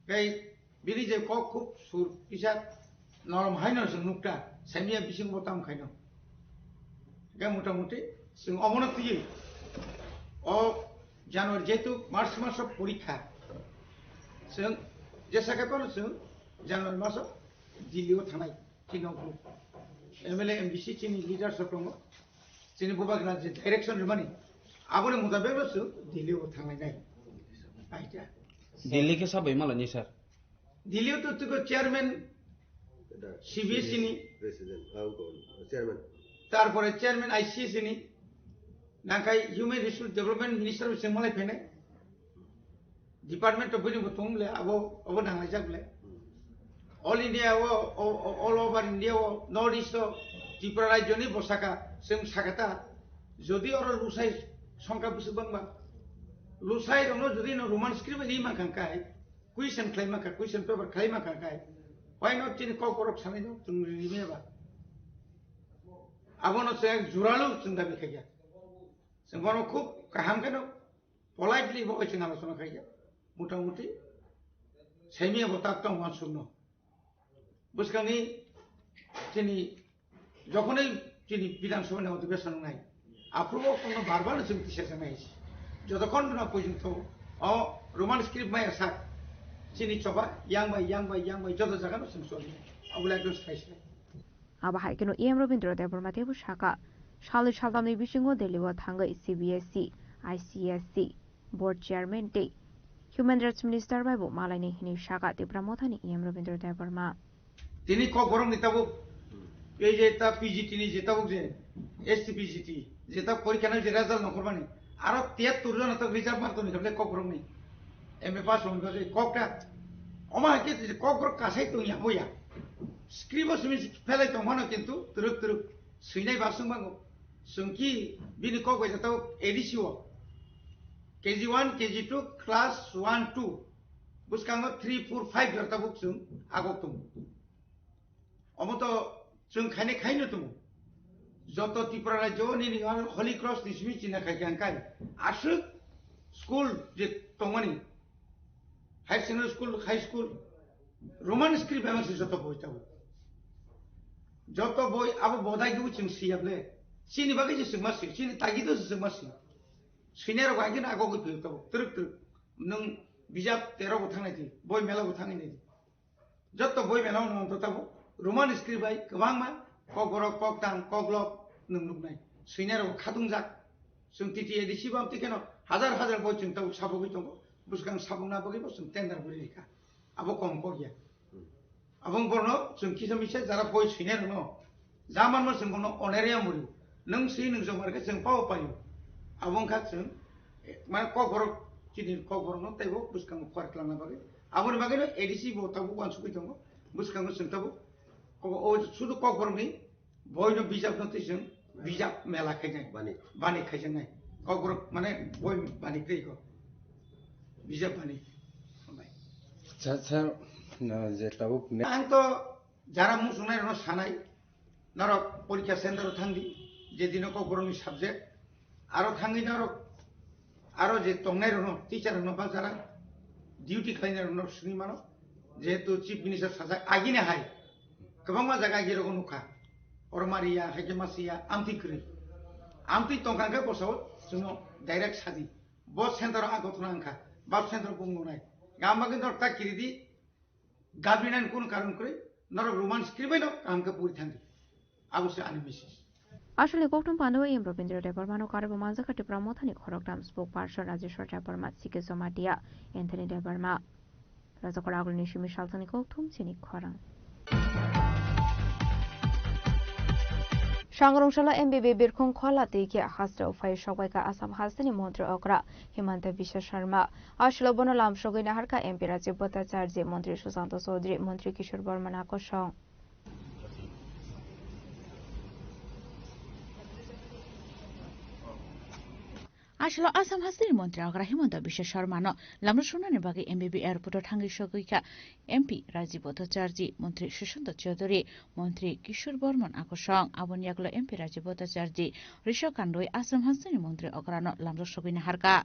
Kai bini je kok khub sur kisa norom haino chwng nukta, saimia bising bo tam khaino. Ga mota moti chwng omono twiwi o January jehetu March maso porikha. Chwng jesa khe phano chwng January maso Delhi o thangnai. Chini o group M L A, M D C chini leaders rok tongo. Chini bubagra je direction rwmani aboni mutabek no chwng Delhi o thangnai nai. Aita. Delhi khe sabai malani sir? Delhi o to tuko chairman C B S E ni. President, ah, chairman. Tarpore chairman I C S E ni. Nangkai human resource development minister bo chwng malai phainai. Department of bini bo tong le abo, abo nanglai jak le. All India o, o, o, all over India o, North East o, Tripura rajyo ni bo saka, chwng saka ta. Jodi oro lusai songkha bwswk bangma, lusai rokno jodi no Roman script bai ri mankha kai, question khlai mankha, question paper khlai mankha kai, why not chini kok borok sanai no chwng ri meba? Abono chwng juralu chwng dabi khaikha. Chwng bono khub kaham kheno politely bo chwng alochona khaikha. Mota moti saimia bo tak tong wansukno. Bwskangni chini jokhonwi chini Bidhan Sabha ni odhibeson wngnai, aphuru o kono bar bar no chwng tisa janai se. Jotokhon no porjonto o Roman script maya sak chini choba yang bai, yang bai, yang bai joto jaga no chwng choli. Abole ekdom sai sai. Abo hai kheno E M Rabindra Debbarma teibo saka, salnwi saltamni bisingo Delhi o thangwi C B S E, I C S E, board chairman tei Human Rights Minister bai bo malainai hinwi saka Tipra Mothani E M Rabindra Debbarma. Tini kok borok ni tabuk, ei je ta P G T ni je tabuk je, S T P G T, je ta porikha nang je result nongkhormani, aro tiyattur jona tabuk result mar tongni kok borok ni. M A pass rok ni bagwi kok ta. Omo hai khe kok borok kasai tong ya bo ya. Script o simi phelai tong mano kintu twrwk twrwk swinai ba swng bango. Swng ki bini kok bai jatao A D C o K G one, K G two, class one, two. Bwskango three, four, five jora tabuk swng agok tongo. Omo to chwng khainai khaino tongo. Joto Tripura rajyo nini ano Holy Cross ni simi china khai khe ang kai. Aswk school je tongmani, higher secondary school, high school, Roman script bai se joto boi tabuk. Joto boi abo bodai gwi chwng siyable. Chini bagwi se chwng ma si, chini tagi do se chwng ma si. Senior rok hai khe na agogwi phiyok tabuk. Twrwk twrwk. Nwng bijap tero bo thangnai di, boi mela bo thangnai di. Joto boi mela no to tabuk Roman script bai kwbangma kok borok, kok tang, kok lok nwng nuknai. Senior rok khatungjak. Chwng T T A D C bam tikheno hajar hajar boi chwng tabuk sabogwi tongo. Bwskang sabokna bagwi bo chwng tender bwrwi rikha. Abo kom kok ya. Abo borno chwng kisa misa jara boi senior no. Jaman mo chwng bono honorarium bwrwi. Nwng si nwng jomar khe chwng pao paio. Abo wngkha chwng, eh, mane kokborok chini kokborokno teibo bwskango khorang twlangna bagwi. Aboni bagwino A D C bo tabuk uansugwi tongo. Bwskango chwng tabuk kok-, o sudu kokborokni boino bijapno twi chwng bijap mela khainai. Bani. Bani khaijaknai. Kokborok mane boi bani twi ko. Bijap bani. Sa, sa, na, je tabuk ne- Ang to jara muchungnai rokno sanai, norok porikha center o thangdi, je dino kokborokni subject, aro thangwi norok, aro je tongnai rokno, teacher rokno ba jara duty khlainai rokno swngwi mano, jehetu chief minister sajak agini hai, kwbangma jaga agi rogo nukha, oro mariya, haikhe masiya, amtwi kwrwi, amtwi tongkha khe bosao chwngno direct sadi, bo center o a gothona wngkha, ba center o bung nunai, gam bagwi norok ta kiridi, Gabrinan kun karon kwrwi, norok Roman script bai no kaham khe puri thangdi. Abo se ani message. Aswkni kokthum pandao M Robindra Debbarmano karwi bo manjakha Tipra Mothani khoroktham spokesperson Rajeshwar Debbarma, C K Jamatia, Anthony Debbarma. Rajakor agulini simi salsani kokthum chini khorang. Sangrungsalo M B B birkhung khola twi khe hasteo phai sokbaikha Assam hasteni montri okra Himanta Biswa Sarma. Aswkno bono lamsogwi naharkha M P Rajiv Bhattacharjee, montri Sushanta Chowdhury, montri Kishore Borma nakosong. Aswkno Assam hasteni montri okra Himanta Biswa Sarmano lamno swngnani bagwi M B B airport o thangwi sogwi kha M P Rajiv Bhattacharjee, montri Sushanta Chowdhury, montri Kishore Borman akosong. Aboni yagulo M P Rajiv Bhattacharjee risok kandwi Assam hasteni montri okrano lamjak sogwi naharkha.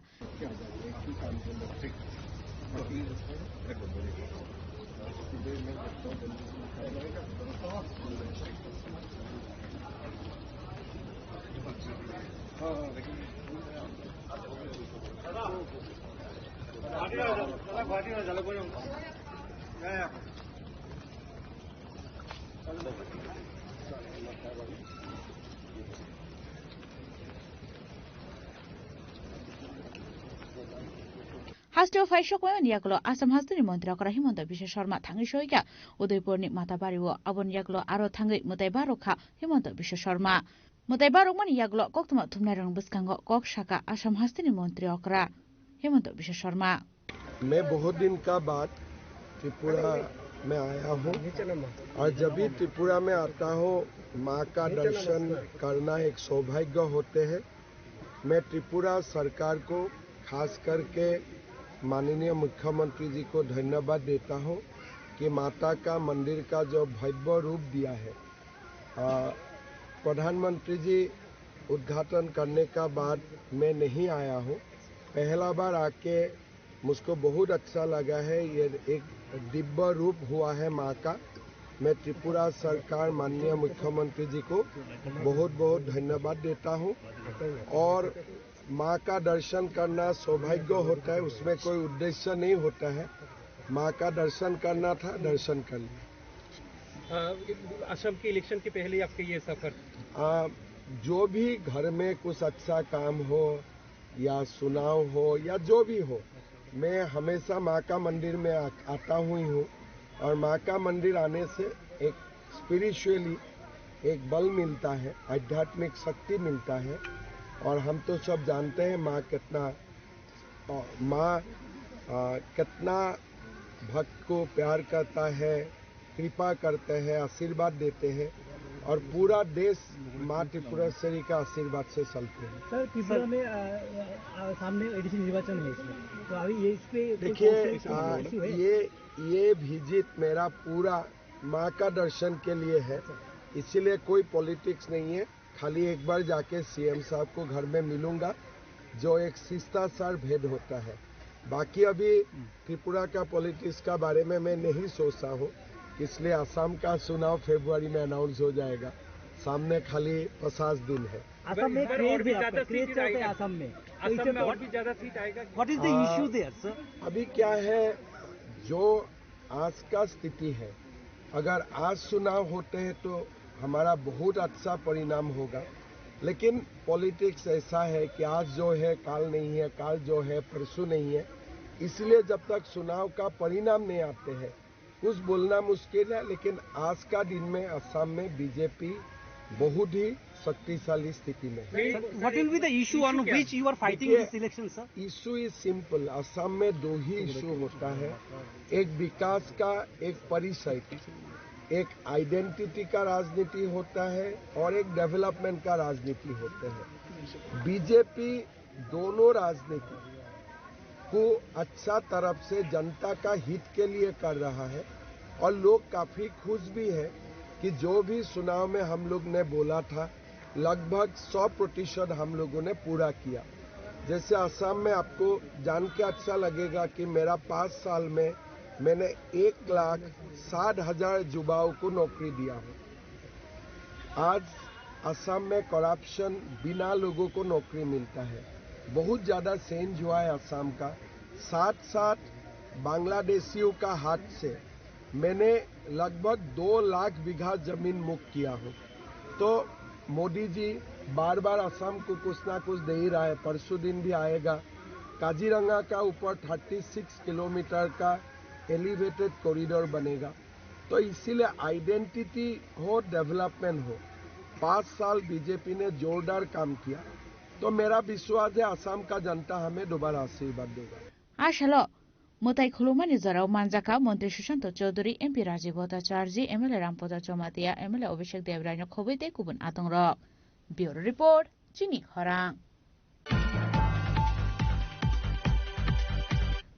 Hasteo phai sokmani yagulo Assam hasteni montri okra Himanta Biswa Sarma thangwi soikha Udaipurni Matabari o. Aboni yagulo aro thangwi mwtai barokha Himanta Biswa Sarma. Mwtai barokmani yagulo koktwma thumnairokni bwskango kok sakha Assam hasteni montri okra Himanta Biswa Sarma. मैं बहुत दिन का बाद त्रिपुरा में आया हूँ और जब भी त्रिपुरा में आता हूँ, माँ का दर्शन करना एक सौभाग्य होते हैं। मैं त्रिपुरा सरकार को, खास करके माननीय मुख्यमंत्री जी को धन्यवाद देता हूँ कि माता का मंदिर का जो भव्य रूप दिया है, आ, प्रधानमंत्री जी उद्घाटन करने का बाद मैं नहीं आया हूँ। पहला बार आके मुझको बहुत अच्छा लगा है। ये एक दिव्य रूप हुआ है माँ का। मैं त्रिपुरा सरकार, माननीय मुख्यमंत्री जी को बहुत बहुत धन्यवाद देता हूँ। और माँ का दर्शन करना सौभाग्य होता है, उसमें कोई उद्देश्य नहीं होता है। माँ का दर्शन करना था, दर्शन कर लिया। अ, असम के इलेक्शन के पहले आपके ये सफर? अ, जो भी घर में कुछ अच्छा काम हो या चुनाव हो या जो भी हो, मैं हमेशा माँ का मंदिर में आ-, आता हुई हूँ और माँ का मंदिर आने से एक स्पिरिचुअली एक बल मिलता है, आध्यात्मिक शक्ति मिलता है। और हम तो सब जानते हैं माँ कितना, अ, माँ, अ, कितना भक्त को प्यार करता है, कृपा करते हैं, आशीर्वाद देते हैं और पूरा देश माँ त्रिपुरेश्वरी का आशीर्वाद से चलते हैं। सर, त्रिपुरा में, अ, अ, अ, सामने एडीसी निर्वाचन है इसमें, तो अभी ये इस पे कोई देखिए, कौन सी अ, इशू है? ये, ये विजिट मेरा पूरा माँ का दर्शन के लिए है, इसीलिए कोई पॉलिटिक्स नहीं है। खाली एक बार जाके सीएम साहब को घर में मिलूंगा, जो एक शिष्टाचार भेंट होता है। बाकी अभी त्रिपुरा का पॉलिटिक्स का बारे में मैं नहीं सोचा हूँ, इसलिए असम का चुनाव फरवरी में अनाउंस हो जाएगा। सामने खाली पचास दिन है। असम में इस बार क्रेज और भी है ज्यादा आपका, क्रेज सीट चलता है आएगा। असम में। तो असम इससे में तो और भी ज्यादा सीट आएगा। What is the uh, issue there, sir? अभी क्या है, जो आज का स्थिति है, अगर आज चुनाव होते हैं तो हमारा बहुत अच्छा परिणाम होगा, लेकिन पॉलिटिक्स ऐसा है कि आज जो है काल नहीं है, काल जो है परसों नहीं है। इसलिए जब तक चुनाव का परिणाम नहीं आते हैं, कुछ बोलना मुश्किल है, लेकिन आज का दिन में असम में बीजेपी बहुत ही शक्तिशाली स्थिति में है। Sir, what will be the issue on which you are fighting this election, sir? Issue is simple. Assam में दो ही इशू होता है, एक विकास का, एक परिचय, एक आइडेंटिटी का राजनीति होता है और एक डेवलपमेंट का राजनीति होता है। बीजेपी दोनों राजनीति को अच्छा तरफ से जनता का हित के लिए कर रहा है और लोग काफी खुश भी है कि जो भी चुनाव में हम लोग ने बोला था, लगभग सौ प्रतिशत हम लोगों ने पूरा किया। जैसे असम में आपको जान के अच्छा लगेगा कि मेरा पाँच साल में मैंने एक लाख साठ हजार युवाओं को नौकरी दिया हूँ। आज असम में करप्शन बिना लोगों को नौकरी मिलता है, बहुत ज्यादा चेंज हुआ है असम का। साथ साथ बांग्लादेशियों का हाथ से मैंने लगभग दो लाख बीघा जमीन मुक्त किया हूँ। तो मोदी जी बार बार असम को कुछ ना कुछ दे ही रहा है, परसों दिन भी आएगा। काजीरंगा का ऊपर थर्टी सिक्स किलोमीटर का एलिवेटेड कॉरिडोर बनेगा। तो इसीलिए आइडेंटिटी हो, डेवलपमेंट हो, पाँच साल बीजेपी ने जोरदार काम किया। तो मेरा विश्वास है असम का जनता हमें दोबारा आशीर्वाद देगा। Asalo mwtai khulumani jorao manjakha Montri Sushanta Chowdhury, M P Rajiv Bhattacharjee, M L A Rampada Jamatia, M L A Abhishek Debbarma no khobwi tei kubun atongrok. Bureau Report, Chini Khorang.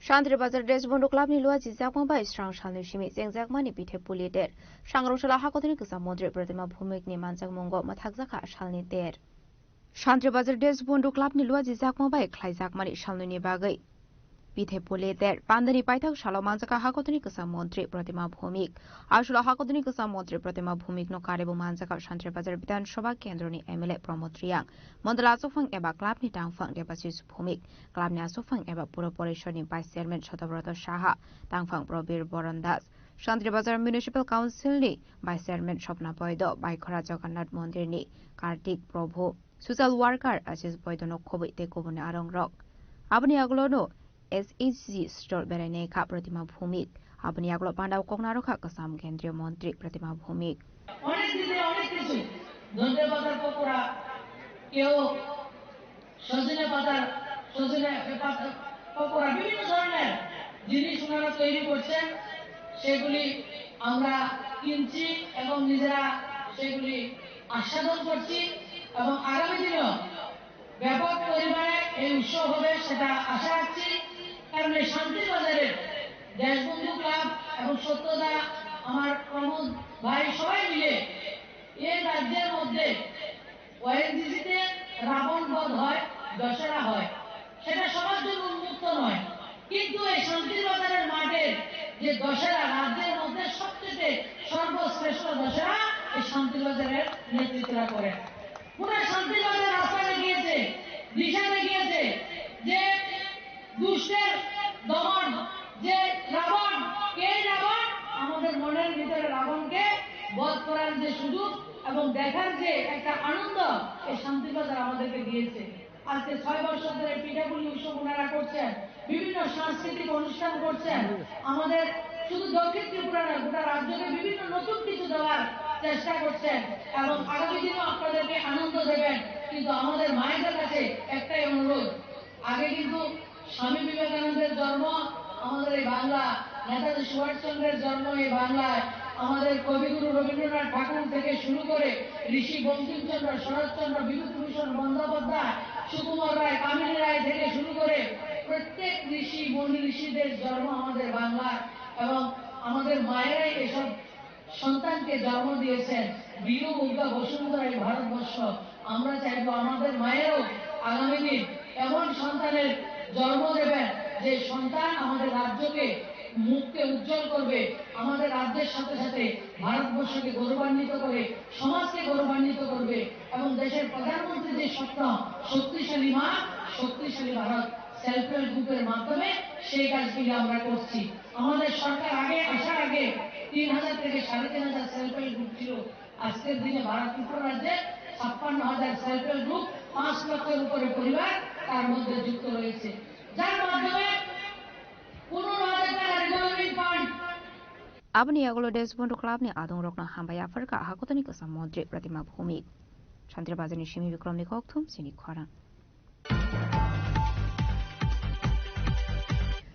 Shantribazar Deshbandhu Club ni lua jijakma bai srang salni simi chengjakmani pithe puli ter. Sangrong sala hakotini kwcham montri Pratima Bhumik ni manjakmungo mwthakjakha salni ter. Shantribazar Deshbandhu Club ni lua jijakma bai khlaijakmani salnwi ni bagwi pithe puli ter. Pandani paithak salo manjakha hakotini kwcham montri Pratima Bhumik. Aswla hakotini kwcham montri Pratima Bhumik no karebo manjakha Shantribazar Bidhan Sabha Kendroni M L A Pramod Reang. Mondol achukphang eba club ni tangphang Debashis Bhumik, club ni achukphang eba Puro Porishod ni Vice Chairman Sotobroto Saha, tangphang Probir Boron Das, Shantribazar Municipal Council ni Vice Chairman Sopna Boido, Baikhora Jagannath Mondir ni Kartik Prabhu, social worker Ashish Boido no khobwi tei kubuni arong rok. Aboni agulo no S H G store berai nai kha Pratima Bhumik. Aboni agulo pandao kok narwkha kwcham Kendriya Montri Pratima Bhumik. অনেক দিনে অনেক কিছু ধনে পাতার পকোড়া, কেউ সজনে পাতার, সজনে পাতার পকোড়া, বিভিন্ন ধরনের জিনিস ওনারা তৈরি করছেন। সেগুলি আমরা কিনছি এবং নিজেরা সেগুলি আস্বাদন করছি এবং আগামী দিনেও ব্যাপক পরিমাণে এই উৎসব হবে, সেটা আশা রাখছি। কারণ এই শান্তির বাজারের দেশবন্ধু ক্লাব এবং সত্যদা, আমার প্রমোদ ভাই, সবাই মিলে এই রাজ্যের মধ্যে ওএনজিসিতে রাবণ বধ হয়, দশেরা হয়, সেটা সবার জন্য উন্মুক্ত নয়। কিন্তু এই শান্তির বাজারের মাঠের যে দশেরা, রাজ্যের মধ্যে সবচেয়ে সর্বশ্রেষ্ঠ দশেরা এই শান্তির বাজারের নেতৃত্বরা করে। পুরা শান্তির বাজার রাস্তা দেখিয়েছে, দিশা দেখিয়েছে যে দুষ্টের দমন, যে রাবণ, কে রাবণ? আমাদের মনের ভিতরে রাবণকে বধ করার যে সুযোগ এবং দেখার যে একটা আনন্দ এই শান্তির বাজার আমাদেরকে দিয়েছে। আজকে ছয় বছর ধরে পিঠাপুলি উৎসব ওনারা করছেন, বিভিন্ন সাংস্কৃতিক অনুষ্ঠান করছেন। আমাদের শুধু দক্ষিণ ত্রিপুরা নয়, গোটা রাজ্যকে বিভিন্ন নতুন কিছু দেওয়ার চেষ্টা করছেন এবং আগামী দিনও আপনাদেরকে আনন্দ দেবেন। কিন্তু আমাদের মায়েদের কাছে একটাই অনুরোধ, আগে কিন্তু স্বামী বিবেকানন্দের জন্ম আমাদের এই বাংলা, নেতাজি সুভাষচন্দ্রের জন্ম এই বাংলায়, আমাদের কবিগুরু রবীন্দ্রনাথ ঠাকুর থেকে শুরু করে ঋষি বঙ্কিমচন্দ্র, শরৎচন্দ্র, বিভূতিভূষণ বন্দ্যোপাধ্যায়, সুকুমার রায়, কামিনী রায় থেকে শুরু করে প্রত্যেক ঋষি মুনি ঋষিদের জন্ম আমাদের বাংলায়। এবং আমাদের মায়েরাই এসব সন্তানকে জন্ম দিয়েছেন। বীর গঙ্গা বসুন্ধরা এই ভারতবর্ষ। আমরা চাইবো আমাদের মায়েরও আগামী দিন এমন সন্তানের জন্ম দেবেন, যে সন্তান আমাদের রাজ্যকে মুখকে উজ্জ্বল করবে, আমাদের রাজ্যের সাথে সাথে ভারতবর্ষকে গৌরবান্বিত করে, সমাজকে গৌরবান্বিত করবে এবং দেশের প্রধানমন্ত্রীর যে স্বপ্ন, শক্তিশালী মা, শক্তিশালী ভারত, সেলফ হেল্প গ্রুপের মাধ্যমে সেই কাজগুলি আমরা করছি। আমাদের সরকার আগে আসার আগে তিন হাজার থেকে সাড়ে তিন হাজার সেলফ হেল্প গ্রুপ ছিল। আজকের দিনে ভারত ত্রিপুরা রাজ্যে ছাপ্পান্ন হাজার সেলফ হেল্প গ্রুপ, পাঁচ লক্ষের উপরে পরিবার তার মধ্যে যুক্ত রয়েছে, যার মাধ্যমে পনেরো হাজার টাকা revolving fund. Aboni yagulo Deshbondhu Clubni adongrokno hambai yapharkha hakotoni kwcham montri Pratima Bhowmik. Santri Bazarni simi Bikramni kokthum chini khorang.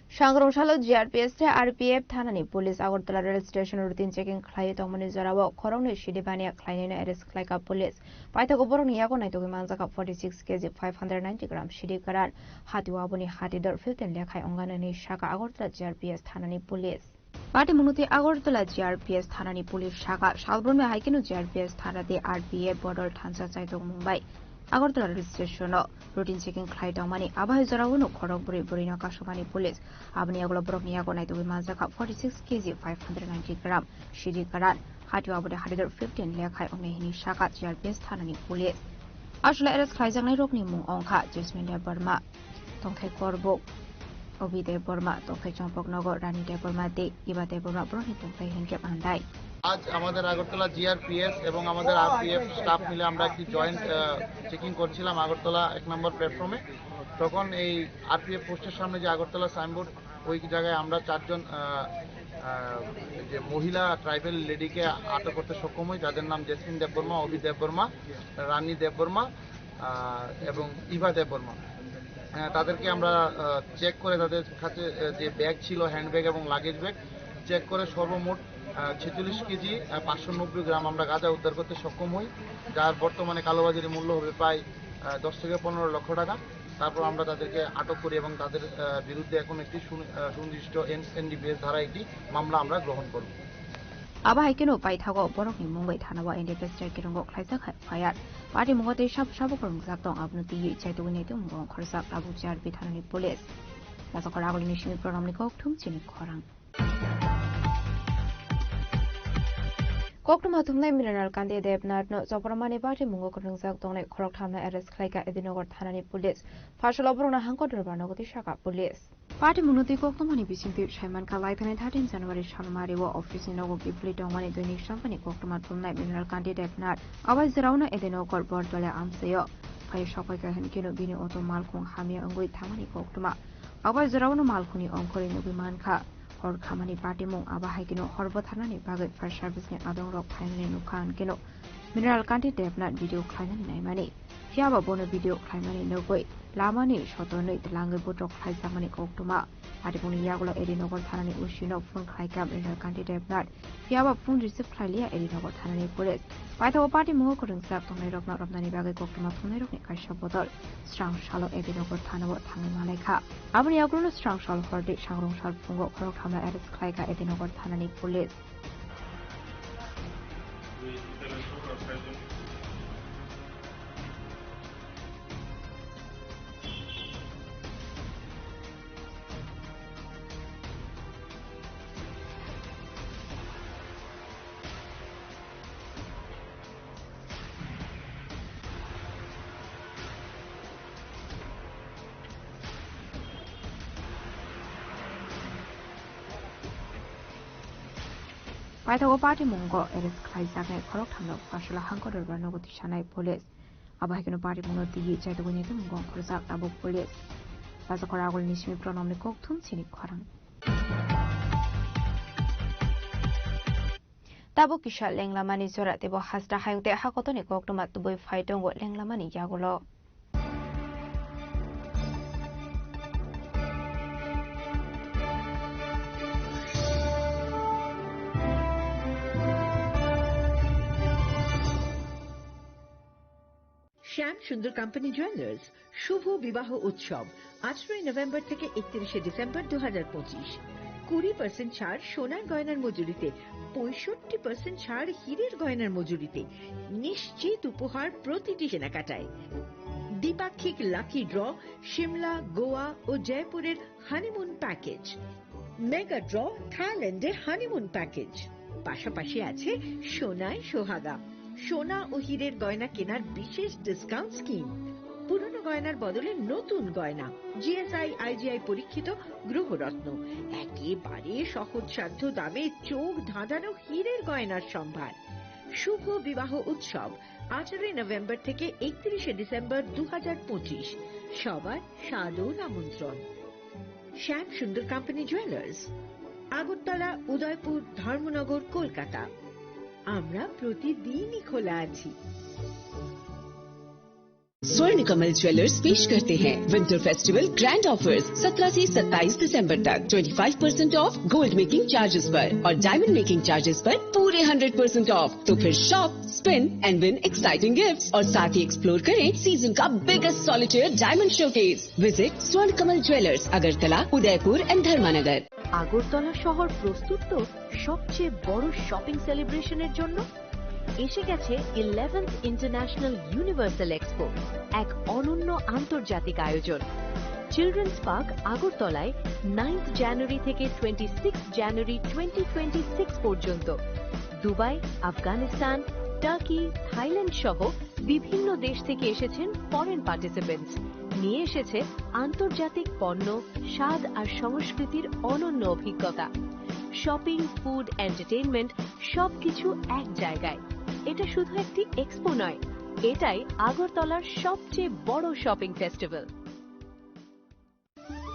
Sangrong salo G R P S tei R P F thanani police Agartala rail station routine checking khlaiwi tongmani jorao khoroknwi sidi baniya khlainaino arrest khlaikha police. Paithago borokni yago naitugwi manjakha forty six K G five hundred ninety gram sidi kwran. Hatio aboni hati dor fifteen lekhai ongani hinwi sakha Agartala G R P S thanani police. Party mungwi twi Agartala G R P S thanani police sakha, salbrumni hai kheno G R P S thana tei R P F bodol thansa chaitok mung bai Agartala rail station-o routine checking khlai tongmani. Abo hai jorao no khorok bwrwi bwrwino kasumani police. Aboni yagulo borokni yago naitugwi manjakha forty six K G five hundred ninety gram sidi kwran. Hatio aboni hati dor fifteen lekhai wngnai hinwi sakha G R P S thanani police. Aswlai arrest khlaijaknai rokni mung wngkha Jasmine Debbarma, Tongthai Korbuk, Obi Debbarma, Tongthai Chompoknogo, Rani Debbarma tei Iba Debbarma borokni tongthai hinwi andai. আজ আমাদের আগরতলা জিআরপিএস এবং আমাদের RPF staff মিলে আমরা একটি joint checking করছিলাম আগরতলা এক নম্বর প্ল্যাটফর্মে। তখন এই আরপিএফ পোস্টের সামনে যে আগরতলা সাইনবোর্ড, ওই জায়গায় আমরা চারজন আহ, আহ, এই যে মহিলা ট্রাইবাল লেডিকে আটক করতে সক্ষম হই, যাদের নাম জেসমিন দেববর্মা, অভি দেববর্মা, রানী দেববর্মা, আহ, এবং ইভা দেববর্মা। আহ, তাদেরকে আমরা চেক করে তাদের কাছে আহ, যে ব্যাগ ছিল, হ্যান্ডব্যাগ এবং লাগেজ ব্যাগ চেক করে সর্বমোট ছেচল্লিশ কেজি পাঁচশো নব্বই গ্রাম আমরা গাঁজা উদ্ধার করতে সক্ষম হই, যার বর্তমানে কালোবাজারি মূল্য হবে প্রায় আহ, দশ থেকে পনেরো লক্ষ টাকা। তারপর আমরা তাদেরকে আটক করি এবং তাদের আহ, বিরুদ্ধে এখন একটি সুনি- আহ, সুনির্দিষ্ট এনডিপিএস ধারা একটি মামলা আমরা গ্রহণ করব। Abo hai kheno paithago borokni mung bai thanao N D P S tei kirongo khlaijak hai F I R. Party mungo tei sabo sabo kwrwngjak tong, abono twiwi chaitugwi naitugwi mungo khoroksa tabuk G R P thanani police. Nasakhor agulini simi pronomni kokthum chini khorang. Koktwma thumnai Mrinal Kanti Debnath no Chopramani party mungo kwrwngjak tongnai khoroktham no arrest khlaikha Edinagar thanani police. Pharsalo borokno hangko dorbar nogo twi sakha police. Party mungno twi koktwmani bisingtwi saimankha, laithani thirteen January salmari o office ni nogo kiphilwi tongmani Doinik Sampani koktwma thumnai Mrinal Kanti Debnath. Abai jora uno Edinagar Bortole amchaio phai sokpaikha hinkhe no bini auto malkhung hamya wngwi thangmani koktwma. Abai jora uno malkhungni ongkhorwi nugwi mankha. Hor khamani patimung abo hai kheno hor bwtharnani bagwi fire service ni adongrok phainani nukha hinkhe no Mrinal Kanti Debnath video khlainani naimani. Phiyaba bono video khlaimani nugwi lamani sotonwi twlangwi butok khlaijakmani koktwma. Patimungni yagulo Edinagar thanani O C no phone khlaikha Mrinal Kanti Debnath. Phiyaba phone receive khlailiya Edinagar thanani police. Paithago party mungo kwrwngjak tongnairokno romnani bagwi koktwma thumnairokni kaisa bodol srang salo Edinagar thanao thangwi malaikha. Aboni yagulono srang sal horde sangrong sal phungo khoroktham no arrest khlaikha Edinagar thanani police. Paithago party mungo arrest khlaijaknai khoroktham no Pharsalo hangko dorbar nogo twi sanai police. Abo hai kheno party mungno twiwi chaitugwi naitu mungo khorokjak tabuk police. Pajakora agulni simi pronomni kokthum chini khorang. Tabuk kisa lenglamani jora teibo hasta hayung tei hakotoni koktwma tubui phai tongo lenglamani yagulo. শ্যাম সুন্দর company jewellers শুভ বিবাহ উৎসব আঠারোই নভেম্বর থেকে একত্রিশে ডিসেম্বর দু হাজার পঁচিশ। কুড়ি পার্সেন্ট ছাড় সোনার গয়নার মজুরিতে, পঁয়ষট্টি পার্সেন্ট ছাড় হীরের গয়নার মজুরিতে, নিশ্চিত উপহার প্রতিটি কেনাকাটায়। দ্বিপাক্ষিক লাকি ড্র, সিমলা, গোয়া ও জয়পুরের হানিমুন প্যাকেজ। মেগা ড্র, থাইল্যান্ডে হানিমুন প্যাকেজ। পাশাপাশি আছে সোনায় সোহাগা, সোনা ও হীরের গয়না কেনার বিশেষ ডিসকাউন্ট স্কিম। পুরনো গয়নার বদলে নতুন গয়না, জিএসআই, আইজিআই পরীক্ষিত গ্রহরত্ন, একেবারে সহজসাধ্য দামে চোখ ধাঁধানো হীরের গয়নার সম্ভার। শুভ বিবাহ উৎসব, আঠারোই নভেম্বর থেকে একত্রিশে ডিসেম্বর দু হাজার পঁচিশ। সবার সাদর আমন্ত্রণ। শ্যাম সুন্দর কোম্পানি জুয়েলার্স। আগরতলা, উদয়পুর, ধর্মনগর, কলকাতা। আমরা প্রতিদিনই খোলা আছি। स्वर्ण कमल ज्वेलर्स पेश करते हैं विंटर फेस्टिवल ग्रैंड ऑफर्स, सत्रह से सत्ताईस दिसंबर तक। Twenty five percent of gold making charges पर और डायमंड मेकिंग चार्जेस पर पूरे हंड्रेड परसेंट ऑफ। तो फिर shop, spend and win exciting gifts और साथ ही एक्सप्लोर करें सीजन का biggest solitaire diamond showcase. Visit स्वर्ण कमल ज्वेलर्स, अगरतला, उदयपुर एंड धर्मानगर। আগরতলা শহর প্রস্তুত তো সবচেয়ে বড় শপিং সেলিব্রেশনের জন্য। এসে গেছে ইলেভেন্থ ইন্টারন্যাশনাল ইউনিভার্সাল এক্সপো, এক অনন্য আন্তর্জাতিক আয়োজন। চিলড্রেন্স পার্ক আগরতলায় নাইন্থ জানুয়ারি থেকে twenty six January twenty twenty six পর্যন্ত। দুবাই, আফগানিস্তান, টার্কি, থাইল্যান্ড সহ বিভিন্ন দেশ থেকে এসেছেন ফরেন পার্টিসিপেন্টস। নিয়ে এসেছে আন্তর্জাতিক পণ্য, স্বাদ আর সংস্কৃতির অনন্য অভিজ্ঞতা। শপিং, ফুড, এন্টারটেইনমেন্ট, সবকিছু এক জায়গায়। এটা শুধু একটি এক্সপো নয়, এটাই আগরতলার সবচেয়ে বড় শপিং ফেস্টিভ্যাল।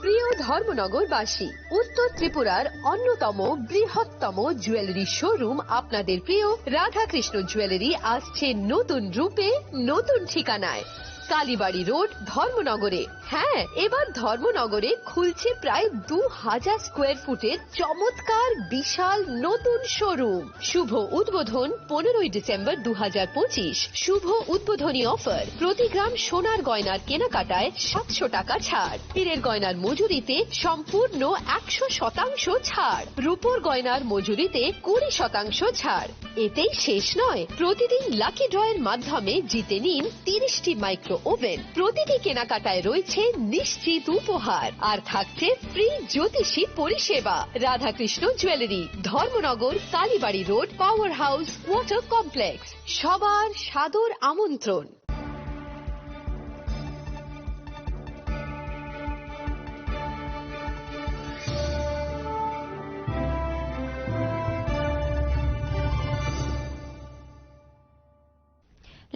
প্রিয় ধর্মনগরবাসী, উত্তর ত্রিপুরার অন্যতম বৃহত্তম জুয়েলারি শোরুম আপনাদের প্রিয় রাধাকৃষ্ণ জুয়েলারি আসছে নতুন রূপে, নতুন ঠিকানায়। কালীবাড়ি রোড, ধর্মনগরে। হ্যাঁ, এবার ধর্মনগরে খুলছে প্রায় দু হাজার স্কোয়ার ফুটের চমৎকার বিশাল নতুন শোরুম। শুভ উদ্বোধন পনেরোই ডিসেম্বর দু হাজার পঁচিশ। শুভ উদ্বোধনী অফার, প্রতি গ্রাম সোনার গয়নার কেনাকাটায় সাতশো টাকা ছাড়, হীরের গয়নার মজুরিতে সম্পূর্ণ একশো শতাংশ ছাড়, রূপোর গয়নার মজুরিতে কুড়ি শতাংশ ছাড়। এতেই শেষ নয়, প্রতিদিন লাকি ড্রয়ের মাধ্যমে জিতে নিন তিরিশটি মাইক্রো ওভেন। প্রতিটি কেনাকাটায় রয়েছে নিশ্চিত উপহার, আর থাকছে ফ্রি জ্যোতিষী পরিষেবা। Radhakrishna jewellery, Dharmanagar, Kalibari road, power house, water complex. সবার সাদর আমন্ত্রণ।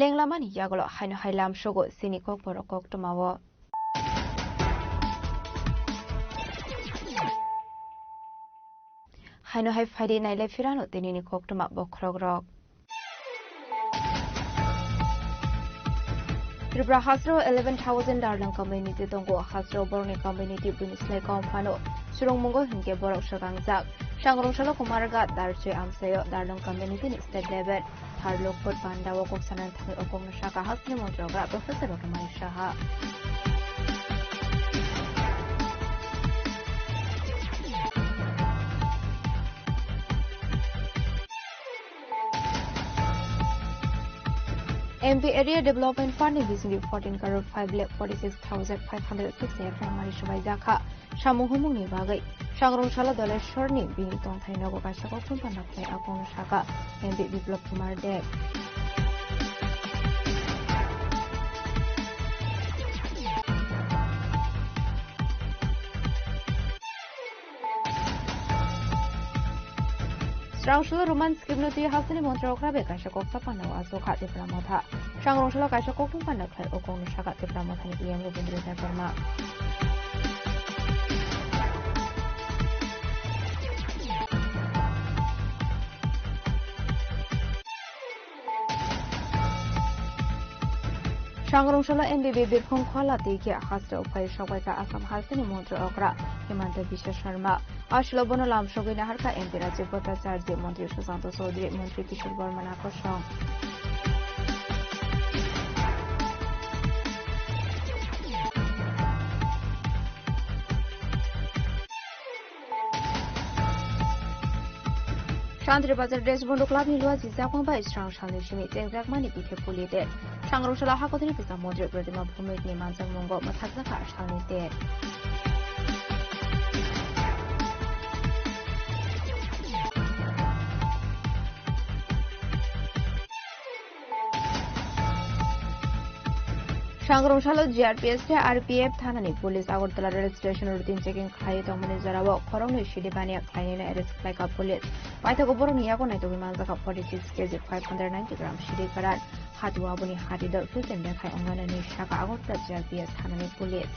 Lenglamani yagulo haino hai lamsogo chini kokborok koktwmao. Haino hai phaidi nailai phirano tinini koktwma bokhorokrok. Tripura hasteo eleven thousand Darlong community tongo. Hasteo borokni community buini slai kom phano. Surungmungo hinkhe borok swkangjak. Sangrong salo Kumarghat Darchoi amchaio Darlong community ni state level. Thar Lokpot Panda o kok sanani thangwi o kokno saka hasteni montri okra Professor Rotomari Saha. M P Area Development Fund ni bisingtwi fourteen crore five lakh forty six thousand five hundred six ni rang mari swbaijakha. Samung humungni bagwi Sangrong salo Doleshwrni bini tongthai nogo kaisa koktwma panda khlai, a kokno saka M P Biplab Kumar Deb. Srangsolo Roman script no twi hasteni montri okra bai kaisa kok sapana o asokha Tipra Motha. Sangrong salo kaisa koktwma panda khlai o kokno saka Tipra Mothani E M Robindra Debbarma. Sangrong salo M B B Birkhong Khola tei khe hasteo phai sokbaikha Assam hasteni montri okra Himanta Biswa Sarma. Aswlo bono lamsogwi naharkha M P Rajiv Bhattacharya, Montri Sushanta Chowdhury, Montri Kishore Borma Nakosong. Santri Bazar Dress Bondo Club ni lua jijak bai srang salni simi chengjakmani pithe puli de. Sangrong salo hakotorni bwsa Montri Pradyuman Bhowmik ni manjakmungo mwthakjakha salni ter. Sangrong salo G R P F tei R P F thanani police Agartala rail station routine checking khlaiwi tongmani jorao khoroknwi sidi baniya khlainwino arrest khlaikha police. Paithago borokni yago naitugwi manjakha forty six K G five hundred ninety gram sidi kwran. Hati o aboni hati dor filter bekhai wngnani saka Agartala G R P F thanani police.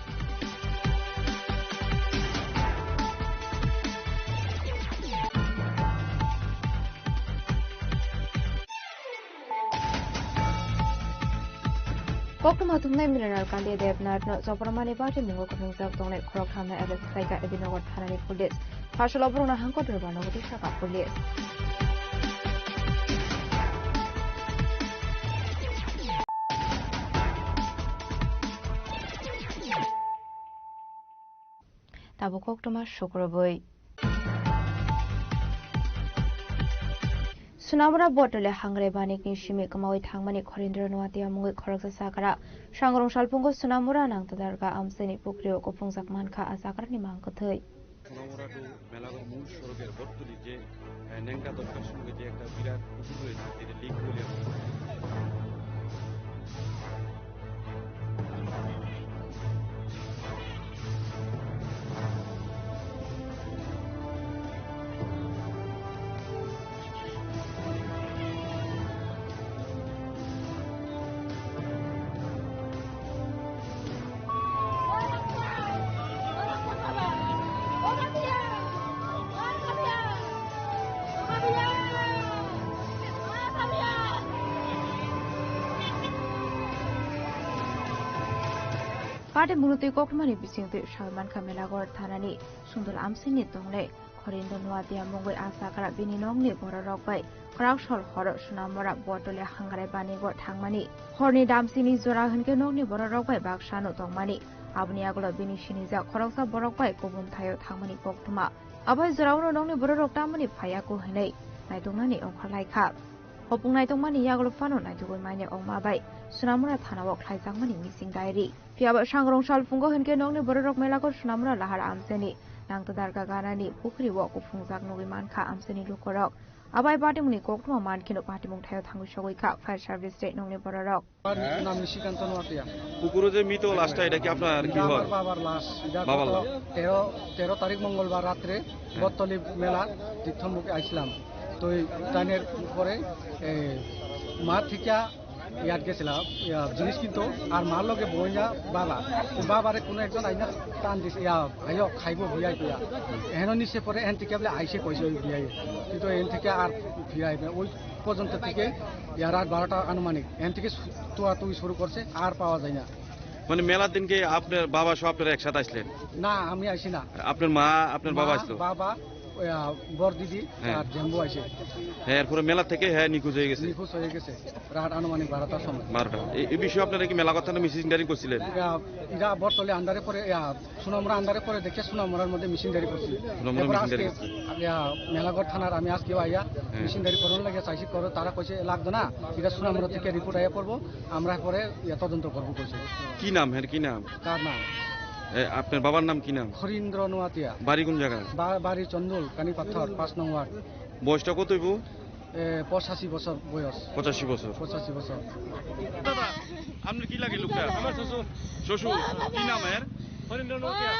Koktwma thumnai Mrinal Kandi Debnath no Chopramani party mungo kwthwngjak tongnai khoroktham no arrest khlaikha Abinagar thanani police. Pharsalo borokno hangkor derbar nogo tisaka police. Tabuk koktwma sukrubwi. Sunamura Botole Hangre Banikni simi kwmawi thangmani Khorindro Nuatia mungwi khoroksa chakra. Sangrong salphungo Sunamura Nangtadarga amchaini pukrio kuphungjak mankha a chakrani mang kwthwi. Sonamura to Melaghar মূল সড়কের বটতলি যে, আহ, নেংটা দরকার সঙ্গে যে একটা বিরাট পুকুর রয়েছে, যেটা লিক বলে আমরা। Party mungno twi koktwmani bisingtwi sawi mankha Melaghor thanani Sundul amsini tongnai. Khorindo Nuatia mungwi a chakra bini nokni bororok bai kwrak sol horo Sunamura Botoli Hangrai Banigo thangmani. Horni damsini jora hinkhe nokni bororok bai baksano tongmani. Aboni yagulo bini sinijak khoroksa borok bai kubun thaio thangmani koktwma. Abai jorao nokni bororok tamoni phaiyaku hinwi naituknani ongkhorlaikha. Hopung naitokmani yagulo phano naitugwi manya ongma bai Sunamura thanao khlaijakmani missing diary. Phiya ba sangrong salphungo hinkhe nokni bororok Melaghor Sunamura lahar amchaini Nangtadarga ganani pukhri o kuphungjak nugwi mankha amchaini lukurok. Abai patimungni koktwma mankheno patimung thaio thangwi sogwi kha fire service tei nokni bororok. Namni Srikanto Noatia. পুকুরে যে মৃত লাশটা, এটা কি আপনার কি আমার হয়? বাবার লাশ। এটা বাবার গত লাশ। তেরো, তেরো তারিখ মঙ্গলবার রাত্রে হ্যাঁ। বটতলি মেলা তীর্থমুখে আইছিলাম। তো এই টাইনের পরে, এ, মা থেকে ইয়াত গেছিলাম, ইয়া, জিনিস কিনতো, আর মার লগে বইয়া বাবা। তো বাবারে কোনো একজন আইনা টান দিছে, ইয়া, আইও, খাইবো, বিয়াই, বিয়া। এহেন নিচে পরে, এহেন থেকে বলে আইসে কইছে ওই বিয়াই। কিন্তু এহেন থেকে আর ফিরাই না। ওই পর্যন্ত থেকে, ইয়া, রাত বারোটা আনুমানিক, এহেন থেকে সু-, তুয়াতুই শুরু করছে, আর পাওয়া যায় না। মানে মেলার দিনকে আপনার বাবা সহ আপনারা একসাথে আসলেন? না, আমি আইছি না। আপনার মা, আপনার বাবা মা, আসলো? বাবা, ওই, আহ, বড় দিদি হ্যাঁ। আর জাম্বু আইছে। হ্যাঁ, এরপরে মেলা থেকে হ্যাঁ নিখোঁজ হয়ে গেছে? নিখোঁজ হয়ে গেছে রাত আনুমানিক বারোটার সময়। বারোটা। এ-, এই বিষয়ে আপনারা কি মেলাঘর থানা মিসিং ডায়েরি করছিলেন? ইয়া, এরা বটতলি আন্ডারে পরে, ইয়া, সুনামুরা আন্ডারে পরে দেখে সুনামুরার মধ্যে মিসিং ডায়েরি করছি। সুনামুরা এরপরে মিসিং ডায়েরি আজকে, করছে। ইয়া, মেলাঘর থানার আমি আজকেও আইয়া হ্যাঁ। মিসিং ডায়েরি করার লাগে চাইছি, করে তারা কইছে লাগতো না, এটা সুনামুরা থেকে রিপোর্ট আইয়া পড়বো, আমরা পরে ইয়া তদন্ত করবো কইছে। কি নাম? হ্যাঁ, কি নাম? কার নাম? এ, আপনার বাবার নাম কি নাম? খরীন্দ্র নোয়াতিয়া। বাড়ি কোন জায়গা? বা-, বাড়ি চন্দুল, কানি পাথর, পাঁচ নং ওয়ার্ড। বয়সটা কত হইব? এ, পঁচাশি বছর বয়স। পঁচাশি বছর। পঁচাশি বছর। দাদা, আপনার কি লাগে লোকটা? আমার শ্বশুর। শ্বশুর? কি নাম এর? খরীন্দ্র নোয়াতিয়া।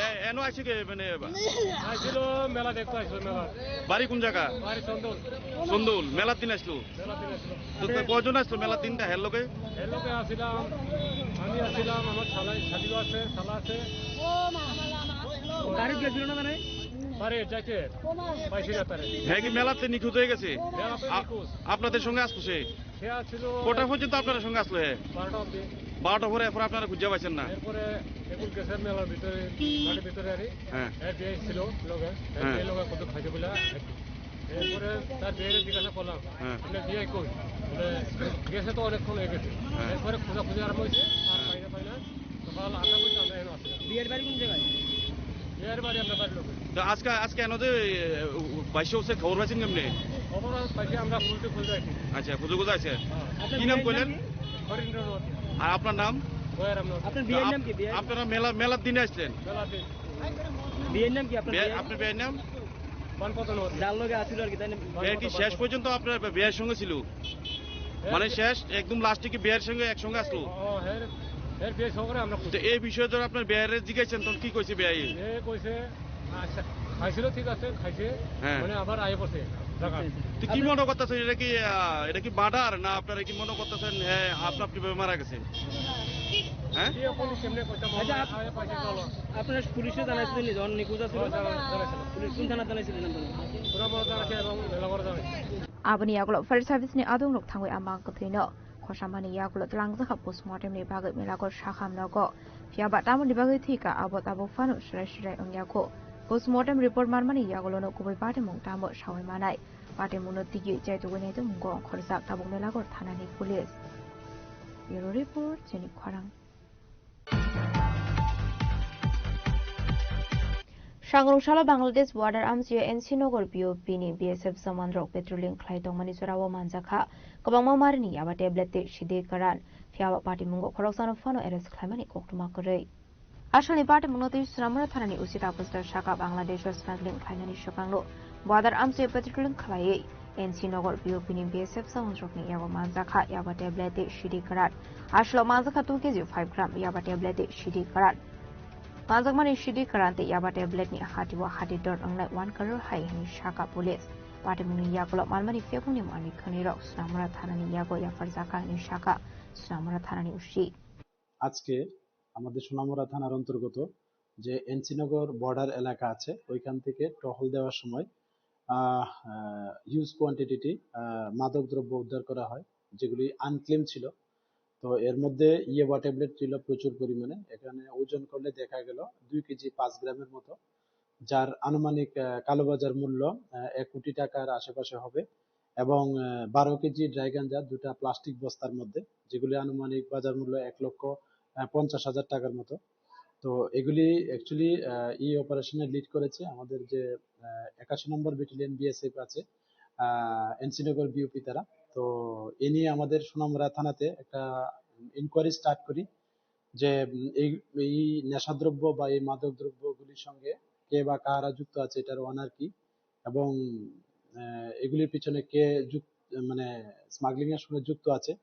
এ, এনো আইছে কে, মানে, আইছিল মেলা দেখতে আইছিল মেলা। বাড়ি কোন জায়গা? বাড়ি চন্দুল। চন্দুল, মেলার দিন আসলো? তো, তো কয়জন আসলো মেলার দিনটা হের লগে? হের লগে আসিলাম, আমি আসিলাম, আমার শালা, শালিও আছে, শালা আছে। বাড়িত গেছিল না মানে? বাড়ি যাইতে পাইছি না তারে। হ্যাঁ, কি মেলাতে নিখোঁজ হয়ে গেছে? মেলাতে আ-, নিখোঁজ। আপনাদের সঙ্গে আসলো সে? সে আসছিল কটা পর্যন্ত আপনাদের সঙ্গে আসলো হে? বারোটা অবধি। বারোটা পরে এরপর আপনারা খুঁজে পাইছেন না? এরপরে এখন গেছে মেলার ভিতরে, মাঠের ভিতরে আরে। হ্যাঁ। এর বিয়ে ছিল লগে, এর হ্যাঁ। বিয়ে লগে কত খাইতে বলে। এরপরে তার বিয়ের জিজ্ঞাসা করলাম, হ্যাঁ। "আপনার বিয়ে কই?" বলে, "গেছে তো অনেকক্ষণ হয়ে গেছে।" হ্যাঁ। এরপরে খোঁজাখুঁজি আরম্ভ হয়েছে, আর হ্যাঁ। পাই না, পাই না। সকাল আটটা পর্যন্ত আমরা এখানে আছি। বিয়ের বাড়ি কোন জায়গায়? বিয়ের বাড়ি আপনার বাড়ির লোকে। তো আজকে, আজকে এনে যে, এ, বাইশে হচ্ছে খবর পাইছেন কেমনে? খবর পাইছি আমরা খুলতে খুলতে আছি। আচ্ছা, খুঁজে খুঁজে আছে। হ্যাঁ। আপনার কি নাম বিয়ের নাম কইলেন? কি? হরিন্দ্র নদী। আর আপনার নাম? গয়ারাম নদী। আপনার বিয়ের আপ-, নাম কি? বিয়ের আপনারা মেলা, মেলার দিনে আসলেন? মেলার দিন। বিয়ের নাম কি আপনার বিয়ে-, বিয়ের? আপনার বিয়ের নাম? বানপতন হচ্ছে। যার লগে আছিল আর কি, তাই না? বিয়ে কি শেষ পর্যন্ত আপনার বিয়ের সঙ্গে ছিল? হ্যাঁ। মানে শেষ, একদম লাস্টে কি বিয়ের সঙ্গে একসঙ্গে আসলো? ও, হ্যাঁ, হ্যাঁ, বিয়ে সঙ্গে আমরা তো এই বিষয়ে ধর আপনার বিয়ের জিজ্ঞাসা, তখন কি কইছে বিয়ে? এ কইছে, আচ্ছা, খাইছিল, ঠিক আছে, খাইছে, হ্যাঁ। মানে আবার আইয়া পড়ছে, জাগা। তো কি মনে করতেছেন, এটা কি, আহ, এটা কি মার্ডার, না আপনারা কি মনে করতেছেন, হ্যাঁ, আপনা আপনি ভাবে মারা গেছে? হ্যাঁ? কি এখন কেমনে কইতাম, আচ্ছা, আপ-, আইয়া পাইছে, চলো। আপনারা পুলিশে জানাইছিলেন নি যখন নিখোঁজ আছিল? হ্যাঁ, জানা-, জানাইছিলাম। পুলিশ কোন থানা জানাইছিলেন আপনারা? পুরা বড় জানাইছে এবং মেলা বড় জানাইছে। Aboni yagulo fire service ni adongrok thangwi a mang kwthwino Kosamani yagulo twlangjakha postmortem ni bagwi Milagor sakham nogo. Phiya ba tamoni bagwi thwikha abo tabuk phano swrai swrai wngya kho. Postmortem report manmani yagulono kubui batimung tamo sawi manai. Batimungno tigi chaitugwi naitukmungo ongkhorjak tabuk Milagor thanani police. Bureau report, chini khorang. Sangrong salo Bangladesh border amchio N C Nagar P O P ni B S F jaman rok patrolling khlai tongmani jorao manjakha kwbangma marini yaba tablet tei sidi karan. Phiya ba patimungo khoroksano phano arrest khlaimani koktwma kwrwi. Asalni patimungno twi Sonamura thanani O C Tapasdar saka Bangladesh o smuggling khlainani swkangno border amchio patrolling khlaiwi N C Nagar P O P ni B S F jamanrokni yago manjakha yaba tablet tei sidi karan. Asalo manjakha two K G five gram yaba tablet tei sidi karan. Manjakmani sidi karan tei yaba tablet ni hati o hati dor wngnai one crore hai hwnwi saka police. Patimungni yagulo manmani phiyabungni malik khwnirok Sonamura thanani yago yapharjakha hwnwi saka Sonamura thanani O C. আজকে আমাদের সোনামুড়া থানার অন্তর্গত যে এনসিনগর বর্ডার এলাকা আছে, ওইখান থেকে টহল দেওয়ার সময় আহ, আহ, হিউজ কোয়ান্টিটি, আহ, মাদক দ্রব্য উদ্ধার করা হয়, যেগুলি আনক্লেম ছিল। তো এর মধ্যে ইয়াবা ট্যাবলেট ছিল প্রচুর পরিমাণে। এখানে ওজন করলে দেখা গেল দুই কেজি পাঁচ গ্রামের মতো, যার আনুমানিক, আহ, কালোবাজার মূল্য, আহ, এক কোটি টাকার আশেপাশে হবে। এবং, আহ, বারো কেজি ড্রাই গাঞ্জা দুটা প্লাস্টিক বস্তার মধ্যে, যেগুলি আনুমানিক বাজার মূল্য এক লক্ষ, আহ, পঞ্চাশ হাজার টাকার মতো। তো এগুলি অ্যাকচুয়ালি, আহ, এই অপারেশনে লিড করেছে আমাদের যে, আহ, একাশি নম্বর ব্যাটালিয়ন বিএসএফ আছে, আহ, এনসিনগর বিওপি তারা। তো এ নিয়ে আমাদের সোনামুড়া থানাতে একটা ইনকোয়ারি স্টার্ট করি যে, উম, এই, এই নেশাদ্রব্য বা এই মাদক দ্রব্যগুলির সঙ্গে কে বা কারা যুক্ত আছে, এটার ওনার কি, এবং, আহ, এগুলির পিছনে কে যুক্ত, মানে, স্মাগলিং এর সঙ্গে যুক্ত আছে।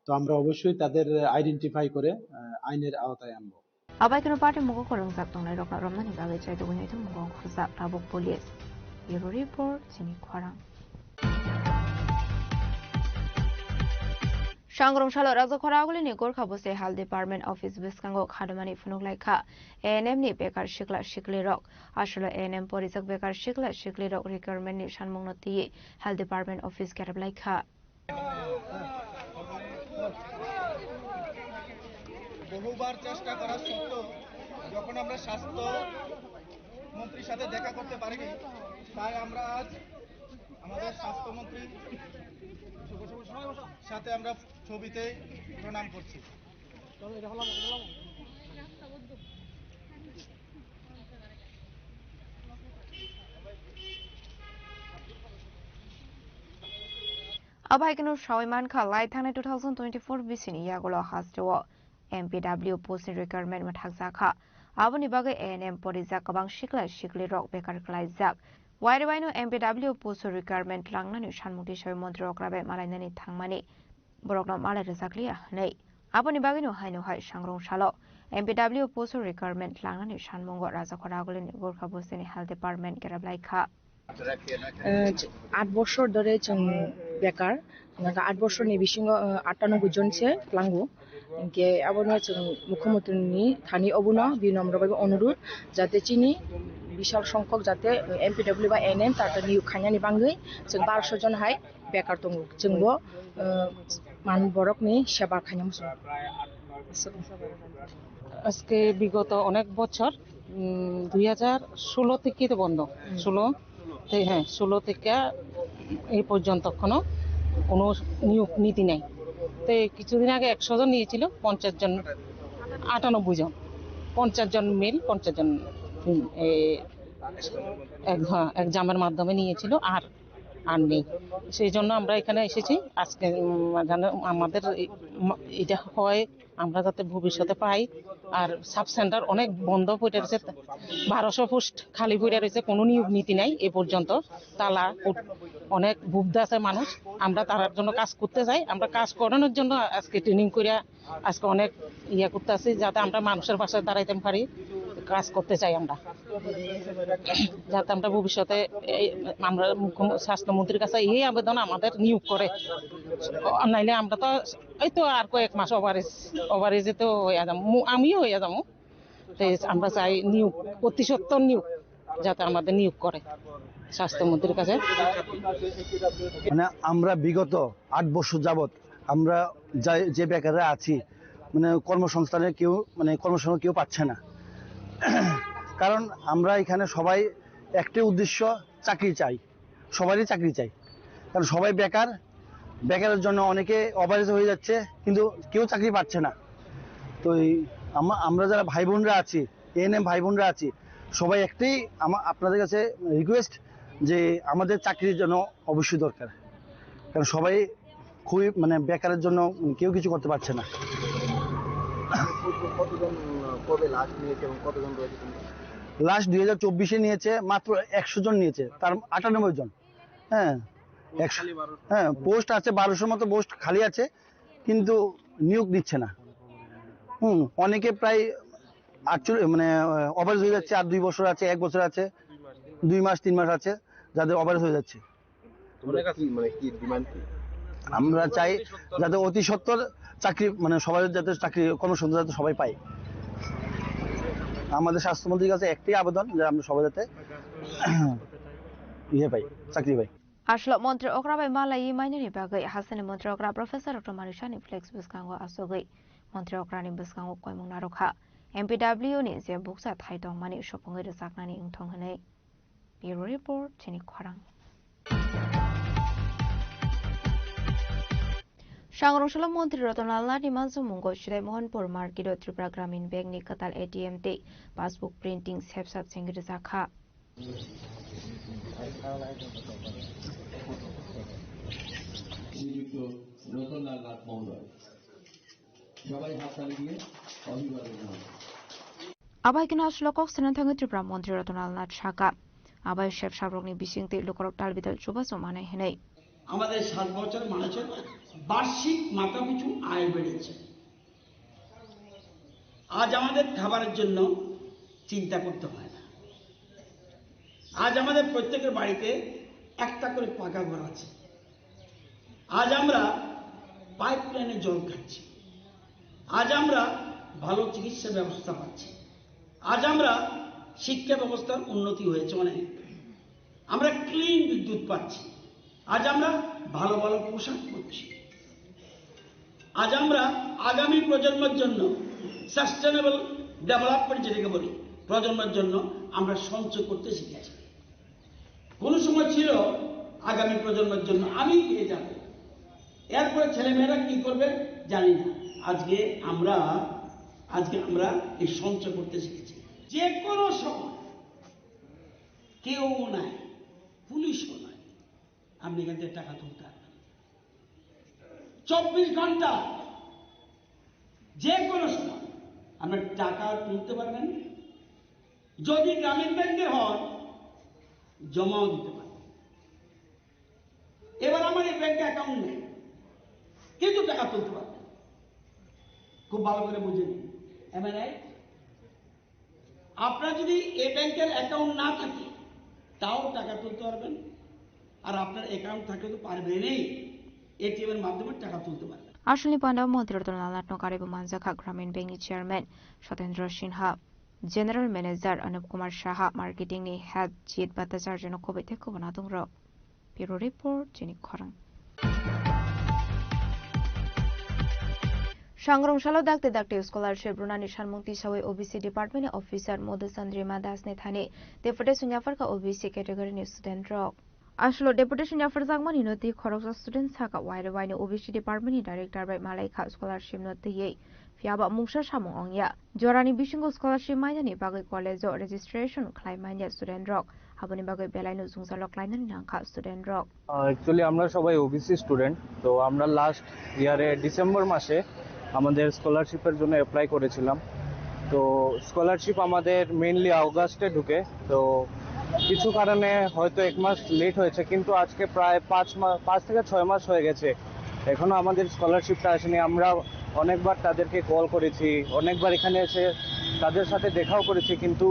তো আমরা অবশ্যই তাদের আইডেন্টিফাই করে, আহ, আইনের আওতায় আনবো। Abai kheno party mugo kwrwngjak tongnai rokno romnani bagwi chaitugwi naitugmungo ongkhorjak tabuk police. Bureau report, chini khorang. Sangrong salo Rajakhora agulini Gorkha bwsai Health Department office bwskango khadumani phunuk lai kha A N M ni bekar sikla siklirok. Aswlo A N M porijak bekar sikla siklirok requirement ni sanmungno twiwi Health Department office kerep lai kha. বহুবার চেষ্টা করা সত্ত্বেও যখন আমরা স্বাস্থ্য মন্ত্রীর সাথে দেখা করতে পারিনি, তাই আমরা আজ আমাদের স্বাস্থ্যমন্ত্রীর সাথে আমরা ছবিতে প্রণাম করছি। Abai kheno sawi mankha lai thangnai two thousand twenty-four bisini yagulo hasteo M P W post ni requirement mwthakjak kha. Aboni bagwi A N M porijak kwbang sikla siklirok bekar kwlaijak. Wairwaino M P W post requirement langnani sanmung tisoi montri okra bai malainani thangmani borokno malai rwjakliya hwnwi. Aboni bagwino haino hai sangrong salo M P W post requirement langnani sanmungo Rajakhora agulini Gorkha bwsani Health Department kerep lai kha. আহ, আট বছর ধরে চং বেকার। আট বছর নিয়ে বিশিঙ্গ আটানব্বই জন সে প্লাঙ্গু। Hingke abono chwng mukhyamantri ni thani obono binomro bai onurudh, jate chini bisal songkhok jate M P W ba A N M tata niyok khainani bagwi chwng barosho jon hai bekar tongo. Chwngbo, uh, man borokni seba khaina muchungo. আজকে বিগত অনেক বছর, উম, দুই হাজার ষোলো থেকে তো বন্ধ। ষোলো তে-, হ্যাঁ, ষোলো থেকে এই পর্যন্ত এখনো কোনো নিয়োগ নীতি নেই। তো এই কিছুদিন আগে একশো জন নিয়েছিল, পঞ্চাশ জন, আটানব্বই জন, পঞ্চাশ জন মেল, পঞ্চাশ জন ফিম-, এ, এক-, হ্যাঁ, এক্সামের মাধ্যমে নিয়েছিল, আর, আর নেই। সেই জন্য আমরা এখানে এসেছি। আজকে, উম, যেন আমাদের এই, ম-, এটা হয়, আমরা যাতে ভবিষ্যতে পাই। আর সাব সেন্টার অনেক বন্ধ পড়ে রয়েছে, বারোশো পোস্ট খালি পড়ে রয়েছে, কোনো নিয়োগ নীতি নাই এ পর্যন্ত। তালা, অনেক ভুগতে আছে মানুষ। আমরা তার জন্য কাজ করতে চাই, আমরা কাজ করানোর জন্য আজকে ট্রেনিং করে আজকে অনেক ইয়ে করতে আছি, যাতে আমরা মানুষের পাশে দাঁড়াইতে পারি, কাজ করতে চাই আমরা, যাতে আমরা ভবিষ্যতে এই আমরা মুখ্যম-, স্বাস্থ্যমন্ত্রীর কাছে এই আবেদন আমাদের নিয়োগ করে, নাইলে আমরা তো এই তো আর কয়েক মাস ওভারেজ, ওভারেজে তো হয়ে যাবো, মু-, আমিও হয়ে যাবো। তো আমরা চাই নিয়োগ, অতি সত্বর নিয়োগ, যাতে আমাদের নিয়োগ করে স্বাস্থ্যমন্ত্রীর কাছে। মানে আমরা বিগত আট বছর যাবত আমরা যাই, যে বেকাররা আছি, মানে, কর্মসংস্থানে কেউ, মানে, কর্মসংস্থান কেউ পাচ্ছে না। কারণ আমরা এখানে সবাই একটাই উদ্দেশ্য, চাকরি চাই, সবারই চাকরি চাই। কারণ সবাই বেকার, বেকারের জন্য অনেকে অবহেলিত হয়ে যাচ্ছে, কিন্তু কেউ চাকরি পাচ্ছে না। তো এই আমা-, আমরা যারা ভাই বোনরা আছি, এএনএম ভাই বোনরা আছি, সবাই একটাই আমা-, আপনাদের কাছে রিকোয়েস্ট যে আমাদের চাকরির জন্য অবশ্যই দরকার, কারণ সবাই খুবই, মানে, বেকারের জন্য কেউ কিছু করতে পারছে না। কতজন, আহ, কবে লাশ নিয়েছে এবং কতজন রয়েছে? লাশ দুই হাজার চব্বিশে নিয়েছে, মাত্র একশো জন নিয়েছে, তার আটানব্বই জন। হ্যাঁ, একশো। হ্যাঁ, পোস্ট আছে, বারোশোর মতো পোস্ট খালি আছে, কিন্তু নিয়োগ দিচ্ছে না। হুম, অনেকে প্রায় আটচল্লিশ, মানে, আহ, ওভার হয়ে যাচ্ছে, আর দুই বছর আছে, এক বছর আছে, দুই মাস, তিন মাস আছে, যাদের ওভার হয়ে যাচ্ছে। তোমরা কি, মানে, কি ডিমান্ড কি? আমরা চাই যাতে অতি সত্বর চাকরি, মানে, সবাই যাতে চাকরি, কর্মসংস্থান যাতে সবাই পায়। আমাদের স্বাস্থ্যমন্ত্রীর কাছে একটাই আবেদন যে আমরা সবাই যাতে ইয়ে পাই, চাকরি পাই। Aswk montri okra bai malaiwi mainani bagwi hasteni montri okra Professor Doctor Manisha ni flex bwskango achugwi montri okra ni bwskango koimung narwkha. M P W ni je bukcha thai tongmani supungwi rwchapnani wngthong hwnwi. Bureau Report, chini khorang. Sangrong salo montri Ratan Lal Nath ni manjamungo Sudai Mohanpur Market o Tripura Gramin Bank ni kwtal A T M tei passbook printing sepsap chengwi rwjakha. শ্রীযুক্ত রতনলাল নাথ মহোদয়, সবাই হাততালি দিয়ে অভিবাদন জানান। Abai kena aswk kok sana thangwi Tripura Montri Ratan Lal Nath saka. Abai sep sabrokni bising tei lukurok tal bidal chubachu manai hwnwi. আমাদের সাত বছর মানুষের বার্ষিক মাথাপিছু আয় বেড়েছে। আজ আমাদের খাবারের জন্য চিন্তা করতে হয় না। আজ আমাদের প্রত্যেকের বাড়িতে একটা করে পাকা ঘর আছে। আজ আমরা পাইপ লাইনে জল খাচ্ছি। আজ আমরা ভালো চিকিৎসা ব্যবস্থা পাচ্ছি। আজ আমরা শিক্ষা ব্যবস্থার উন্নতি হয়েছে অনেক। আমরা ক্লিন বিদ্যুৎ পাচ্ছি। আজ আমরা ভালো ভালো পোশাক পরছি। আজ আমরা আগামী প্রজন্মের জন্য সাস্টেনেবল ডেভেলপমেন্ট যেটাকে বলি, প্রজন্মের জন্য আমরা সঞ্চয় করতে শিখেছি। কোনো সময় ছিল আগামী প্রজন্মের জন্য আমি খেয়ে যাব, এরপরে ছেলেমেয়েরা কি করবে জানি না। আজকে আমরা, আজকে আমরা এই সঞ্চয় করতে শিখেছি। যে কোনো সময় কেউ নাই, পুলিশও নাই, আপনি এখান থেকে টাকা তুলতে পারবেন। চব্বিশ ঘন্টা যে কোনো সময় আপনার টাকা তুলতে পারবেন। যদি গ্রামীণ ব্যাংকে হয়, জমাও দিতে পারবেন। এবার আমার এই ব্যাংকে অ্যাকাউন্ট নেই, কিন্তু টাকা তুলতে পারবেন। খুব ভালো করে বুঝে নিন, এম আই রাইট? আপনার যদি এ ব্যাংকের অ্যাকাউন্ট না থাকে, তাও টাকা তুলতে পারবেন। আর আপনার অ্যাকাউন্ট থাকলে তো পারবেনই, এটিএম এর মাধ্যমে টাকা তুলতে পারবেন। Aswkni panda montri Ratan Lal Nath no karwi bo manjakha Gramin Bank ni chairman Satendra Sinha, general manager Anup Kumar Saha, marketing ni head Jit Bhattacharya no khoboi tei khobonadongrok. Bureau Report, chini khorang. Sangrong salo dakti dakti scholarship rwnani sanmung tisawi O B C department ni officer Madhu Chandrima Das ni thani deputation yapharkha O B C category ni student rok. Aswlo deputation yapharjakmani no twi khoroksa student saka waire waino O B C department ni director bai malaikha scholarship no twiwi, phiyaba mungsa samung ongya. Jorani bisingo scholarship mainani bagwi college o registration khlai manya student rok, aboni bagwi belaino jwngjalo klainani nangkha student rok. আহ, actually আমরা সবাই OBC student, তো আমরা লাস্ট ইয়ারে ডিসেম্বর মাসে আমাদের স্কলারশিপের জন্য অ্যাপ্লাই করেছিলাম। তো স্কলারশিপ আমাদের মেইনলি অগাস্টে ঢুকে, তো কিছু কারণে হয়তো এক মাস লেট হয়েছে, কিন্তু আজকে প্রায় পাঁচ মাস, পাঁচ থেকে ছয় মাস হয়ে গেছে, এখনো আমাদের স্কলারশিপটা আসেনি। আমরা অনেকবার তাদেরকে কল করেছি, অনেকবার এখানে এসে তাদের সাথে দেখাও করেছি, কিন্তু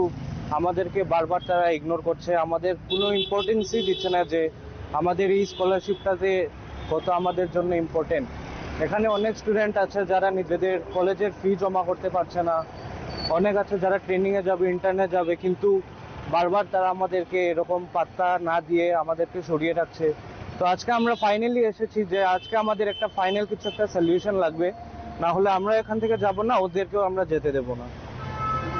আমাদেরকে বারবার তারা ইগনোর করছে। আমাদের কোনো ইম্পর্টেন্সই দিচ্ছে না যে আমাদের এই স্কলারশিপটা যে কত আমাদের জন্য ইম্পর্টেন্ট। এখানে অনেক স্টুডেন্ট আছে যারা নিজেদের কলেজের ফি জমা করতে পারছে না, অনেক আছে যারা ট্রেনিংয়ে যাবে, ইন্টার্নে যাবে, কিন্তু বারবার তারা আমাদেরকে এরকম পাত্তা না দিয়ে আমাদেরকে সরিয়ে রাখছে। তো আজকে আমরা ফাইনালি এসেছি যে আজকে আমাদের একটা ফাইনাল কিছু একটা সলিউশন লাগবে, না হলে আমরা এখান থেকে যাব না, ওদেরকেও আমরা যেতে দেবো না।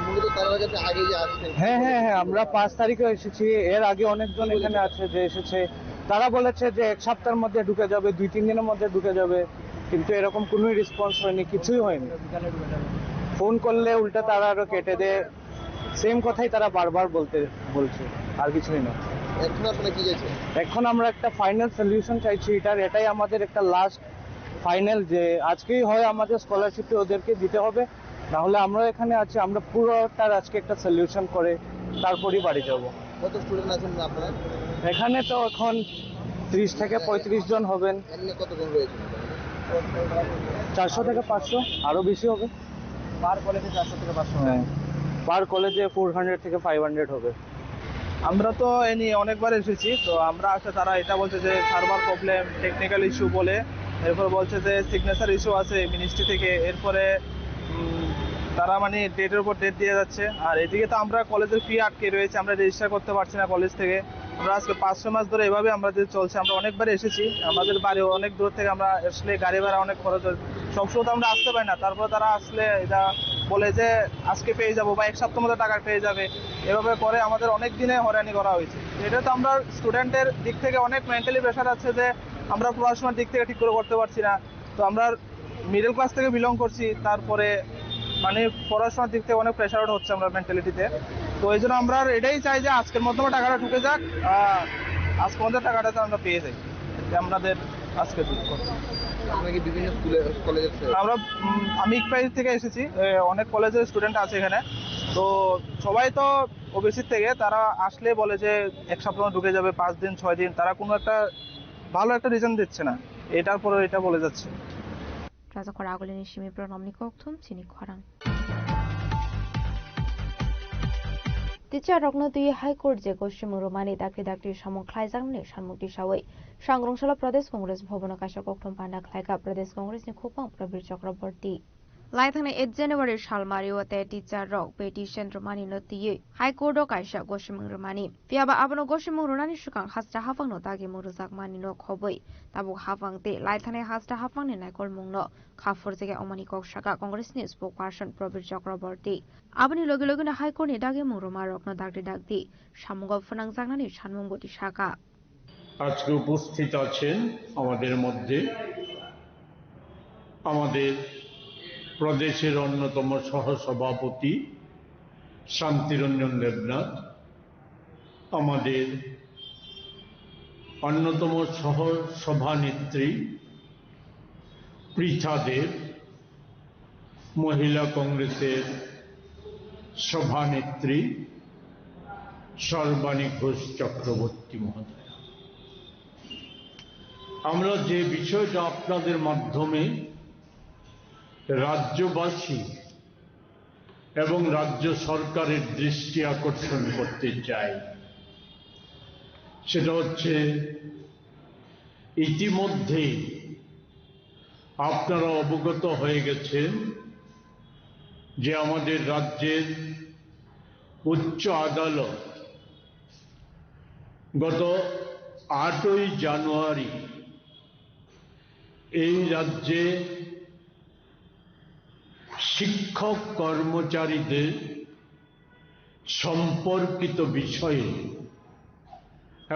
মূলত তারা যাতে আগে যে আসতেন। হ্যাঁ, হ্যাঁ, হ্যাঁ, আমরা পাঁচ তারিখে এসেছি। এর আগে অনেকজন এখানে আছে যে এসেছে, তারা বলেছে যে এক সপ্তাহের মধ্যে ঢুকে যাবে, দুই তিন দিনের মধ্যে ঢুকে যাবে, কিন্তু এরকম কোনো রেসপন্স হয়নি, কিছুই হয়নি। ফোন করলে উল্টা তারা আরো কেটে দেয়। সেম কথাই তারা বারবার বলতে বলছে, আর কিছুই না। এখন আপনারা কি চাইছেন? এখন আমরা একটা ফাইনাল সলিউশন চাইছি এটার, এটাই আমাদের একটা লাস্ট ফাইনাল, যে আজকেই হয় আমাদের স্কলারশিপটা ওদেরকে দিতে হবে, না হলে আমরা এখানে আছি, আমরা পুরোটার আজকে একটা সলিউশন করে তারপরই বাড়ি যাব। কত স্টুডেন্ট আছেন আপনারা? এখানে তো এখন ত্রিশ থেকে পঁয়ত্রিশ জন হবেন। এমনি কতজন রয়েছে? চারশো থেকে পাঁচশো, আরও বেশি হবে। পার কলেজে চারশো থেকে পাঁচশো? হ্যাঁ, পার কলেজে ফোর হান্ড্রেড থেকে ফাইভ হান্ড্রেড হবে। আমরা তো এ নিয়ে অনেকবার এসেছি, তো আমরা আসলে তারা এটা বলছে যে সার্ভার প্রবলেম, টেকনিক্যাল ইস্যু বলে, এরপর বলছে যে সিগনেচার ইস্যু আছে মিনিস্ট্রি থেকে, এরপরে উম, তারা মানে ডেটের উপর ডেট দিয়ে যাচ্ছে। আর এদিকে তো আমরা কলেজের ফি আটকে রয়েছে, আমরা রেজিস্টার করতে পারছি না কলেজ থেকে। আমরা আজকে পাঁচ ছয় মাস ধরে এভাবে আমরা যে চলছে, আমরা অনেকবার এসেছি, আমাদের বাড়ি অনেক দূর থেকে, আমরা আসলে গাড়ি ভাড়া অনেক খরচ হয়, সবসময় তো আমরা আসতে পারি না। তারপরে তারা আসলে এটা বলে যে আজকে পেয়ে যাবো বা এক সপ্তাহ মধ্যে টাকা পেয়ে যাবে, এভাবে করে আমাদের অনেক দিনে হয়রানি করা হয়েছে। এটা তো আমরা স্টুডেন্টের দিক থেকে অনেক মেন্টালি প্রেশার আছে যে আমরা পড়াশোনার দিক থেকে ঠিক করে করতে পারছি না। তো আমরা মিডল ক্লাস থেকে বিলং করছি, তারপরে মানে পড়াশোনার দিক থেকে অনেক প্রেশার আউট হচ্ছে আমরা মেন্টালিটিতে। তো এই জন্য আমরা এটাই চাই যে আজকের মাধ্যমে টাকাটা ঢুকে যাক, আহ, আজকের মধ্যে টাকাটা যেন আমরা পেয়ে যাই, এটা আমাদের আজকে দুঃখ। আপনারা কি বিভিন্ন স্কুলে, কলেজের স্যার? আমরা উম, আমি ইকপাই থেকে এসেছি। এ, অনেক কলেজের স্টুডেন্ট আছে এখানে। তো সবাই তো ওবিসি থেকে, তারা আসলে বলে যে এক সপ্তাহ ঢুকে যাবে, পাঁচ দিন ছয় দিন, তারা কোনো একটা ভালো একটা রিজন দিচ্ছে না, এটার পরে এটা বলে যাচ্ছে। Rajakhor agulini simi pronomni kokthum chini khorang. Teacher rokno twi High Court je gosimung rwmani dakti dakti samung khlaijaknani sanmung tisawi Sangrong Salo Pradesh Congress Bhavan o kaisa kokthum panda khlaikha Pradesh Congress ni khopang Prabir Chakraborty. Laithangni eight January salmario tei teacher rok petition rwmani no twiwi High Court o kaisa gosimung rwmani. Phiyaba abono gosimung rwnani swkang hasta haphangno dagimung rwjakmani no khobwi tabuk haphang tei laithani hasta haphangni naikolmungno kha phurjagya, omoni kok saka Congress ni spokesperson Prabir Chakraborty. Aboni logi logino High Court ni dagimung rwma rokno dakti dakti samungo phwnangjaknani sanmung boti saka. আজকে উপস্থিত আছেন আমাদের মধ্যে আমাদের প্রদেশের অন্যতম সহসভাপতি শান্তিরঞ্জন দেবনাথ, আমাদের অন্যতম সহ সভানেত্রী পৃথা দেব, মহিলা কংগ্রেসের সভানেত্রী সর্বাণী ঘোষ চক্রবর্তী মহোদয়া, আমরা যে বিষয়টা আপনাদের মাধ্যমে রাজ্যবাসী এবং রাজ্য সরকারের দৃষ্টি আকর্ষণ করতে চাই, সেটা হচ্ছে ইতিমধ্যেই আপনারা অবগত হয়ে গেছেন যে আমাদের রাজ্যের উচ্চ আদালত গত আটই জানুয়ারি এই রাজ্যে শিক্ষক কর্মচারীদের সম্পর্কিত বিষয়ে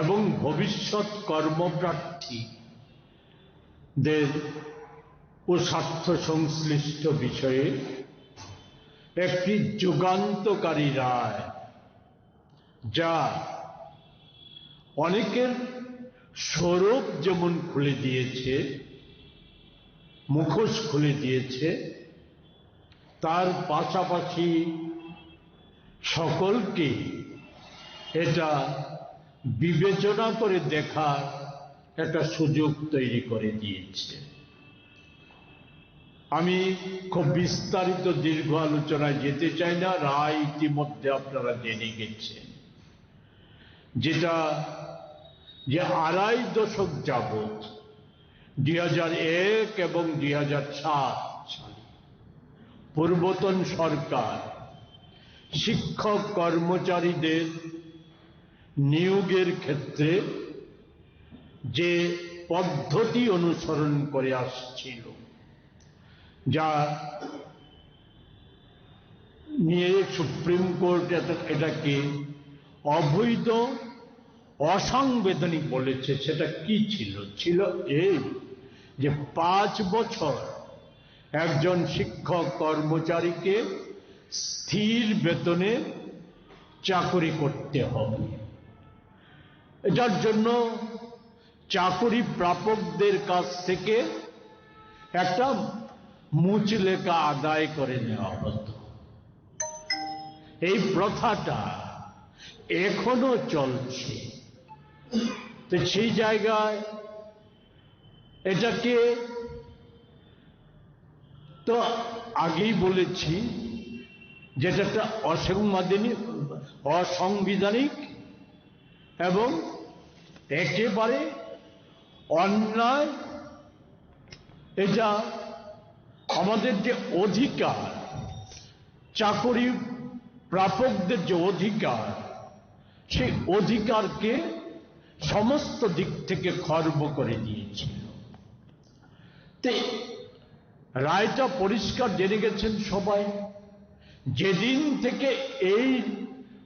এবং ভবিষ্যৎ কর্মপ্রার্থীদের ও স্বার্থ সংশ্লিষ্ট বিষয়ে একটি যুগান্তকারী রায়, যা অনেকের স্বরূপ যেমন খুলে দিয়েছে, মুখোশ খুলে দিয়েছে, তার পাশাপাশি সকলকে এটা বিবেচনা করে দেখার একটা সুযোগ তৈরি করে দিয়েছে। আমি খুব বিস্তারিত দীর্ঘ আলোচনায় যেতে চাই না, রায় ইতিমধ্যে আপনারা জেনে গেছেন, যেটা যে আড়াই দশক যাবত দুই হাজার এক এবং দুই হাজার সাত সালে পূর্বতন সরকার শিক্ষক কর্মচারীদের নিয়োগের ক্ষেত্রে যে পদ্ধতি অনুসরণ করে আসছিল, যা নিয়ে সুপ্রিম কোর্ট এত-, এটাকে অবৈধ, অসাংবিধানিক বলেছে। সেটা কি ছিল? ছিল এই যে পাঁচ বছর একজন শিক্ষক কর্মচারীকে স্থির বেতনে চাকরি করতে হবে। এটার জন্য চাকরি প্রাপকদের কাছ থেকে একটা মুচলেকা আদায় করে নেওয়া হতো। এই প্রথাটা এখনো চলছে। তো সেই জায়গায় এটাকে তো আগেই বলেছি, যেটা একটা অসাংবিধানিক, অসাংবিধানিক এবং একেবারে অন্যায়। এটা আমাদের যে অধিকার, চাকরি প্রাপকদের যে অধিকার, সেই অধিকারকে সমস্ত দিক থেকে খর্ব করে দিয়েছিল। তে রায়টা পরিষ্কার জেনে গেছেন সবাই। যেদিন থেকে এই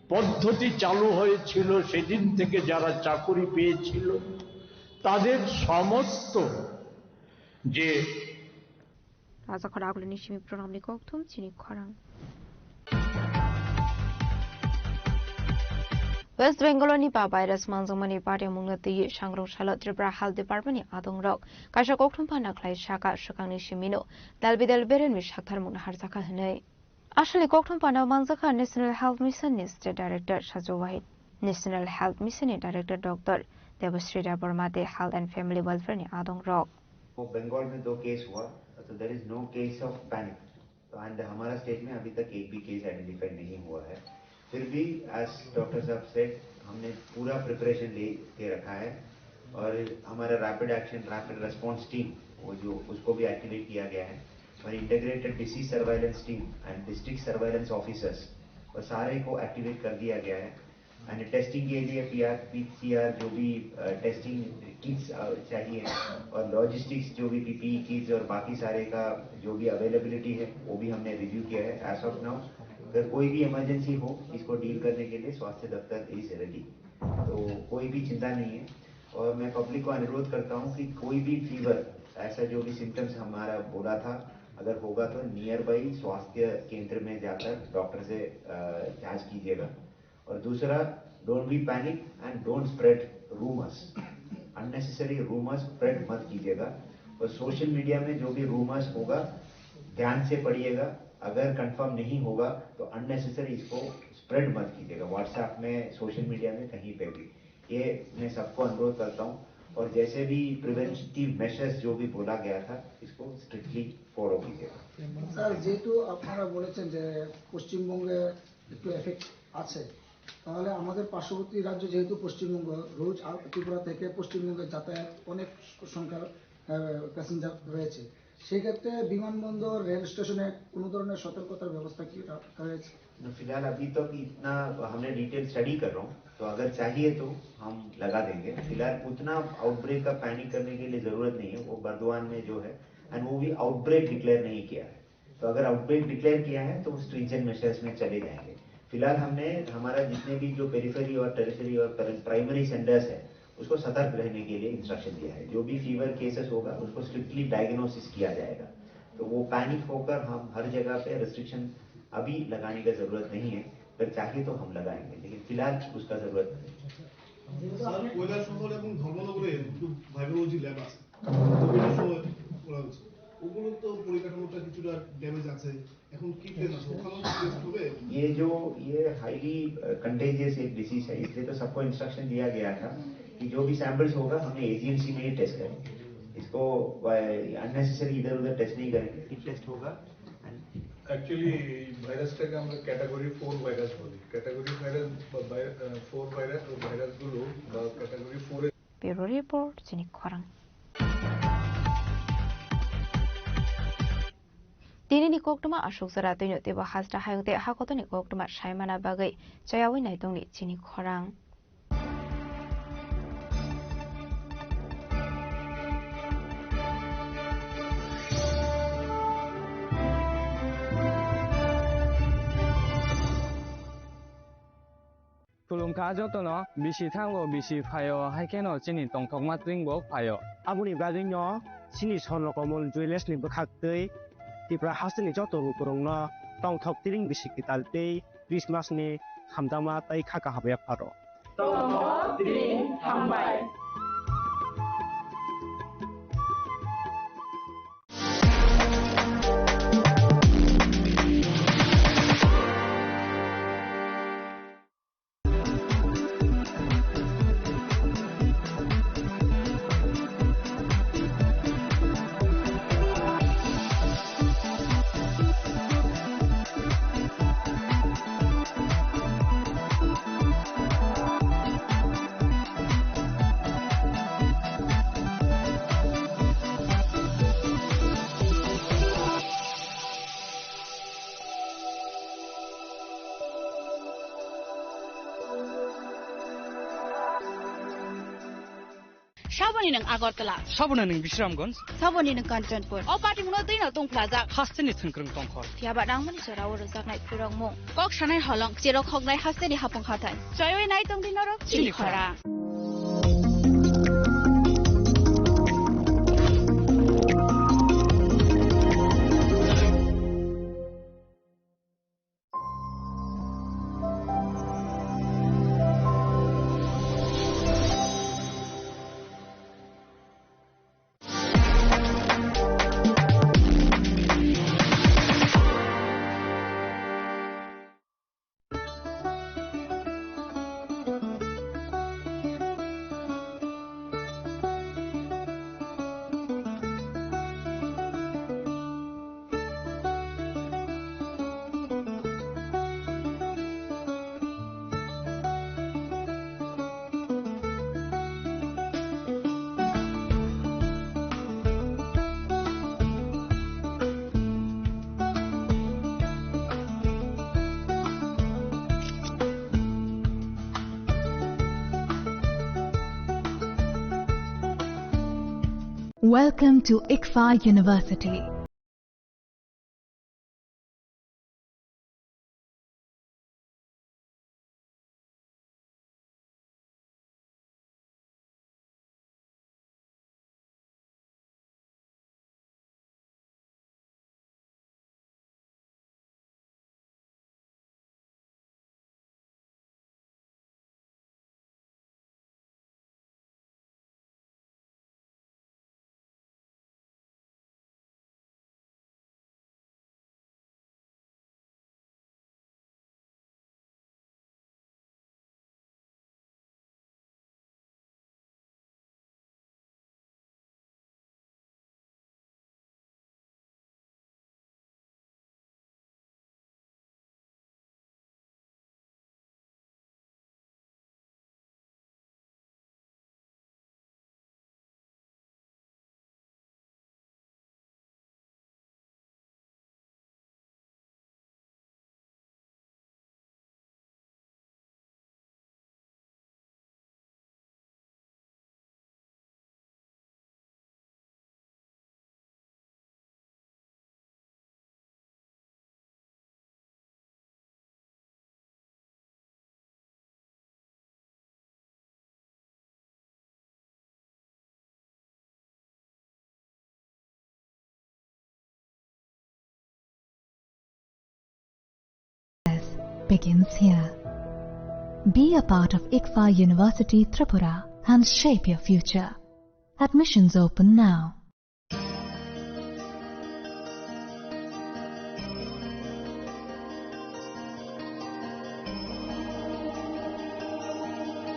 পদ্ধতি চালু হয়েছিল, সেদিন থেকে যারা চাকুরি পেয়েছিল, তাদের সমস্ত যে Raja khorang agulini simi program ni kokthum chini khorang. West Bengal ni ba virus manjakmani barimungno twiwi sangrong salo Tripura Health Department ni adongrok kaisa kokthum phana khlai saka swkangni simino dalbidal beremni saktharmung naharjakha hwnwi. Aswkni kokthum phano manjakha National Health Mission ni State Director Sajo Wahid, National Health Mission ni Director Doctor Debasri Debbarma tei Health and Family Welfare ni adongrok. वो बंगाल में दो केस हुआ, तो there is no case of panic. तो एंड हमारा स्टेट में अभी तक एक भी केस आइडेंटिफाई नहीं हुआ है। फिर भी, एज डॉक्टर साहब सेड, हमने पूरा प्रिपरेशन ले के रखा है और हमारा rapid action, rapid response team, वो जो, उसको भी एक्टिवेट किया गया है और integrated disease surveillance team and district surveillance officers, वो सारे को एक्टिवेट कर दिया गया है। एंड टेस्टिंग के लिए पीआर पीसीआर जो भी टेस्टिंग किट्स चाहिए और लॉजिस्टिक्स, जो भी पीपीई किट्स और बाकी सारे का जो भी अवेलेबिलिटी है, वो भी हमने रिव्यू किया है। एज ऑफ नाउ, अगर कोई भी इमरजेंसी हो इसको डील करने के लिए, स्वास्थ्य दफ्तर इज रेडी। तो कोई भी चिंता नहीं है। और मैं पब्लिक को अनुरोध करता हूँ कि कोई भी फीवर, ऐसा जो भी सिम्टम्स हमारा बोला था, अगर होगा तो नियर बाई स्वास्थ्य केंद्र में जाकर डॉक्टर से अ, जांच कीजिएगा। और दूसरा, don't be panic and don't spread rumours. Unnecessary rumours spread मत कीजिएगा। और सोशल मीडिया में जो भी रूमर्स होगा, ध्यान से पढ़िएगा। अगर कंफर्म नहीं होगा तो अननेसेसरी इसको स्प्रेड मत कीजिएगा, व्हाट्सएप में, सोशल मीडिया में, कहीं पे भी। ये मैं सबको अनुरोध करता हूँ। और जैसे भी प्रिवेंटिव मेजर्स जो भी बोला गया था, इसको स्ट्रिक्टली फॉलो कीजिएगा। স্যার, যেহেতু আপনারা বলেছেন যে পশ্চিমবঙ্গে একটু এফেক্ট আছে, তাহলে আমাদের পার্শ্ববর্তী রাজ্য যেহেতু পশ্চিমবঙ্গ, রোজ আ-, ত্রিপুরা থেকে পশ্চিমবঙ্গে যাতায়াত অনেক সংখ্যার, আহ, প্যাসেঞ্জার রয়েছে। সেক্ষেত্রে বিমানবন্দর, রেল স্টেশনে কোনো ধরনের সতর্কতার ব্যবস্থা কি রাখা হয়েছে? फिलहाल अभी तक इतना हमने डिटेल स्टडी कर रहा हूँ, तो अगर चाहिए तो हम लगा देंगे। फिलहाल उतना आउटब्रेक का पैनिक करने के लिए ज़रूरत नहीं है। वो बर्दवान में जो है, एंड वो भी आउटब्रेक डिक्लेयर नहीं किया है। तो अगर आउटब्रेक डिक्लेयर किया है तो स्ट्रिंजेंट मेजर्स में चले जाएंगे। फिलहाल हमने हमारा जितने भी जो पेरिफेरी और टेरिटरी और प्राइमरी सेंटर्स है, उसको सतर्क रहने के लिए इंस्ट्रक्शन दिया है। जो भी फीवर केसेस होगा, उसको स्ट्रिक्टली डायग्नोसिस किया जाएगा। तो वो पैनिक होकर हम हर जगह पे रिस्ट्रिक्शन अभी लगाने का ज़रूरत नहीं है, अगर चाहिए तो हम लगाएंगे, लेकिन फिलहाल उसका ज़रूरत नहीं है। স্যার, কৈলাসহর এবং ধর্মনগরে দুটো ভাইরোলজি ল্যাব আছে, কোভিডের সময় করা হয়েছে। ওগুলো তো পরিকাঠামোটা কিছুটা ড্যামেজ আছে, এখন কি প্ল্যান আছে? ওখানেও কি টেস্ট হবে? ये जो, ये हाईली कंटेजियस एक डिजीज है, इसलिए तो सबको इंस्ट्रक्शन दिया गया था कि जो भी सैंपल्स होगा, हमने एजीएमसी में ही टेस्ट करेंगे। इसको अननेसेसरी इधर उधर टेस्ट नहीं करेंगे। टेस्ट होगा। एक्चुअली, ভাইরাসটাকে আমরা ক্যাটাগরি ফোর ভাইরাস বলি। ক্যাটাগরি ভাইরাস বা ভাই-, আহ, ফোর ভাইরাস, ভাইরাসগুলো বা category four A Bureau Report, chini khorang. Tinini koktwma aswk jora twino teibo hasta hayung tei hakotoni koktwma saimana bagwi chayawi naitongni chini khorang. Khulumkha jotono, bisi thango, bisi phaio, hai kheno chini tongthokma twingbo phaio. Aboni bagwino chini Swarno Komol Jewellers ni bwkhak twi Tripura hasteni joto lukurokno tongthok tiring bisi kwtal tei Christmas ni hamjakma tei kha kaham yapharo. Tongthok tiring hambai. Saboni nwng Agartala. Saboni nwng Bisramganj. Saboni nwng Kanchanpur. O party muno twi no tongphlajak. Hasteni thwngkwrwng tongkhor. Phiya ba nangmani jora o rwjaknai phwrwngmung. Kok sanai holong, cherok hoknai hasteni hapung hathai. Choiwi nai tongdi norok chini khora. Welcome to ICFAI University. Begins here. Be a part of ICFAI University Tripura and shape your future. Admissions open now.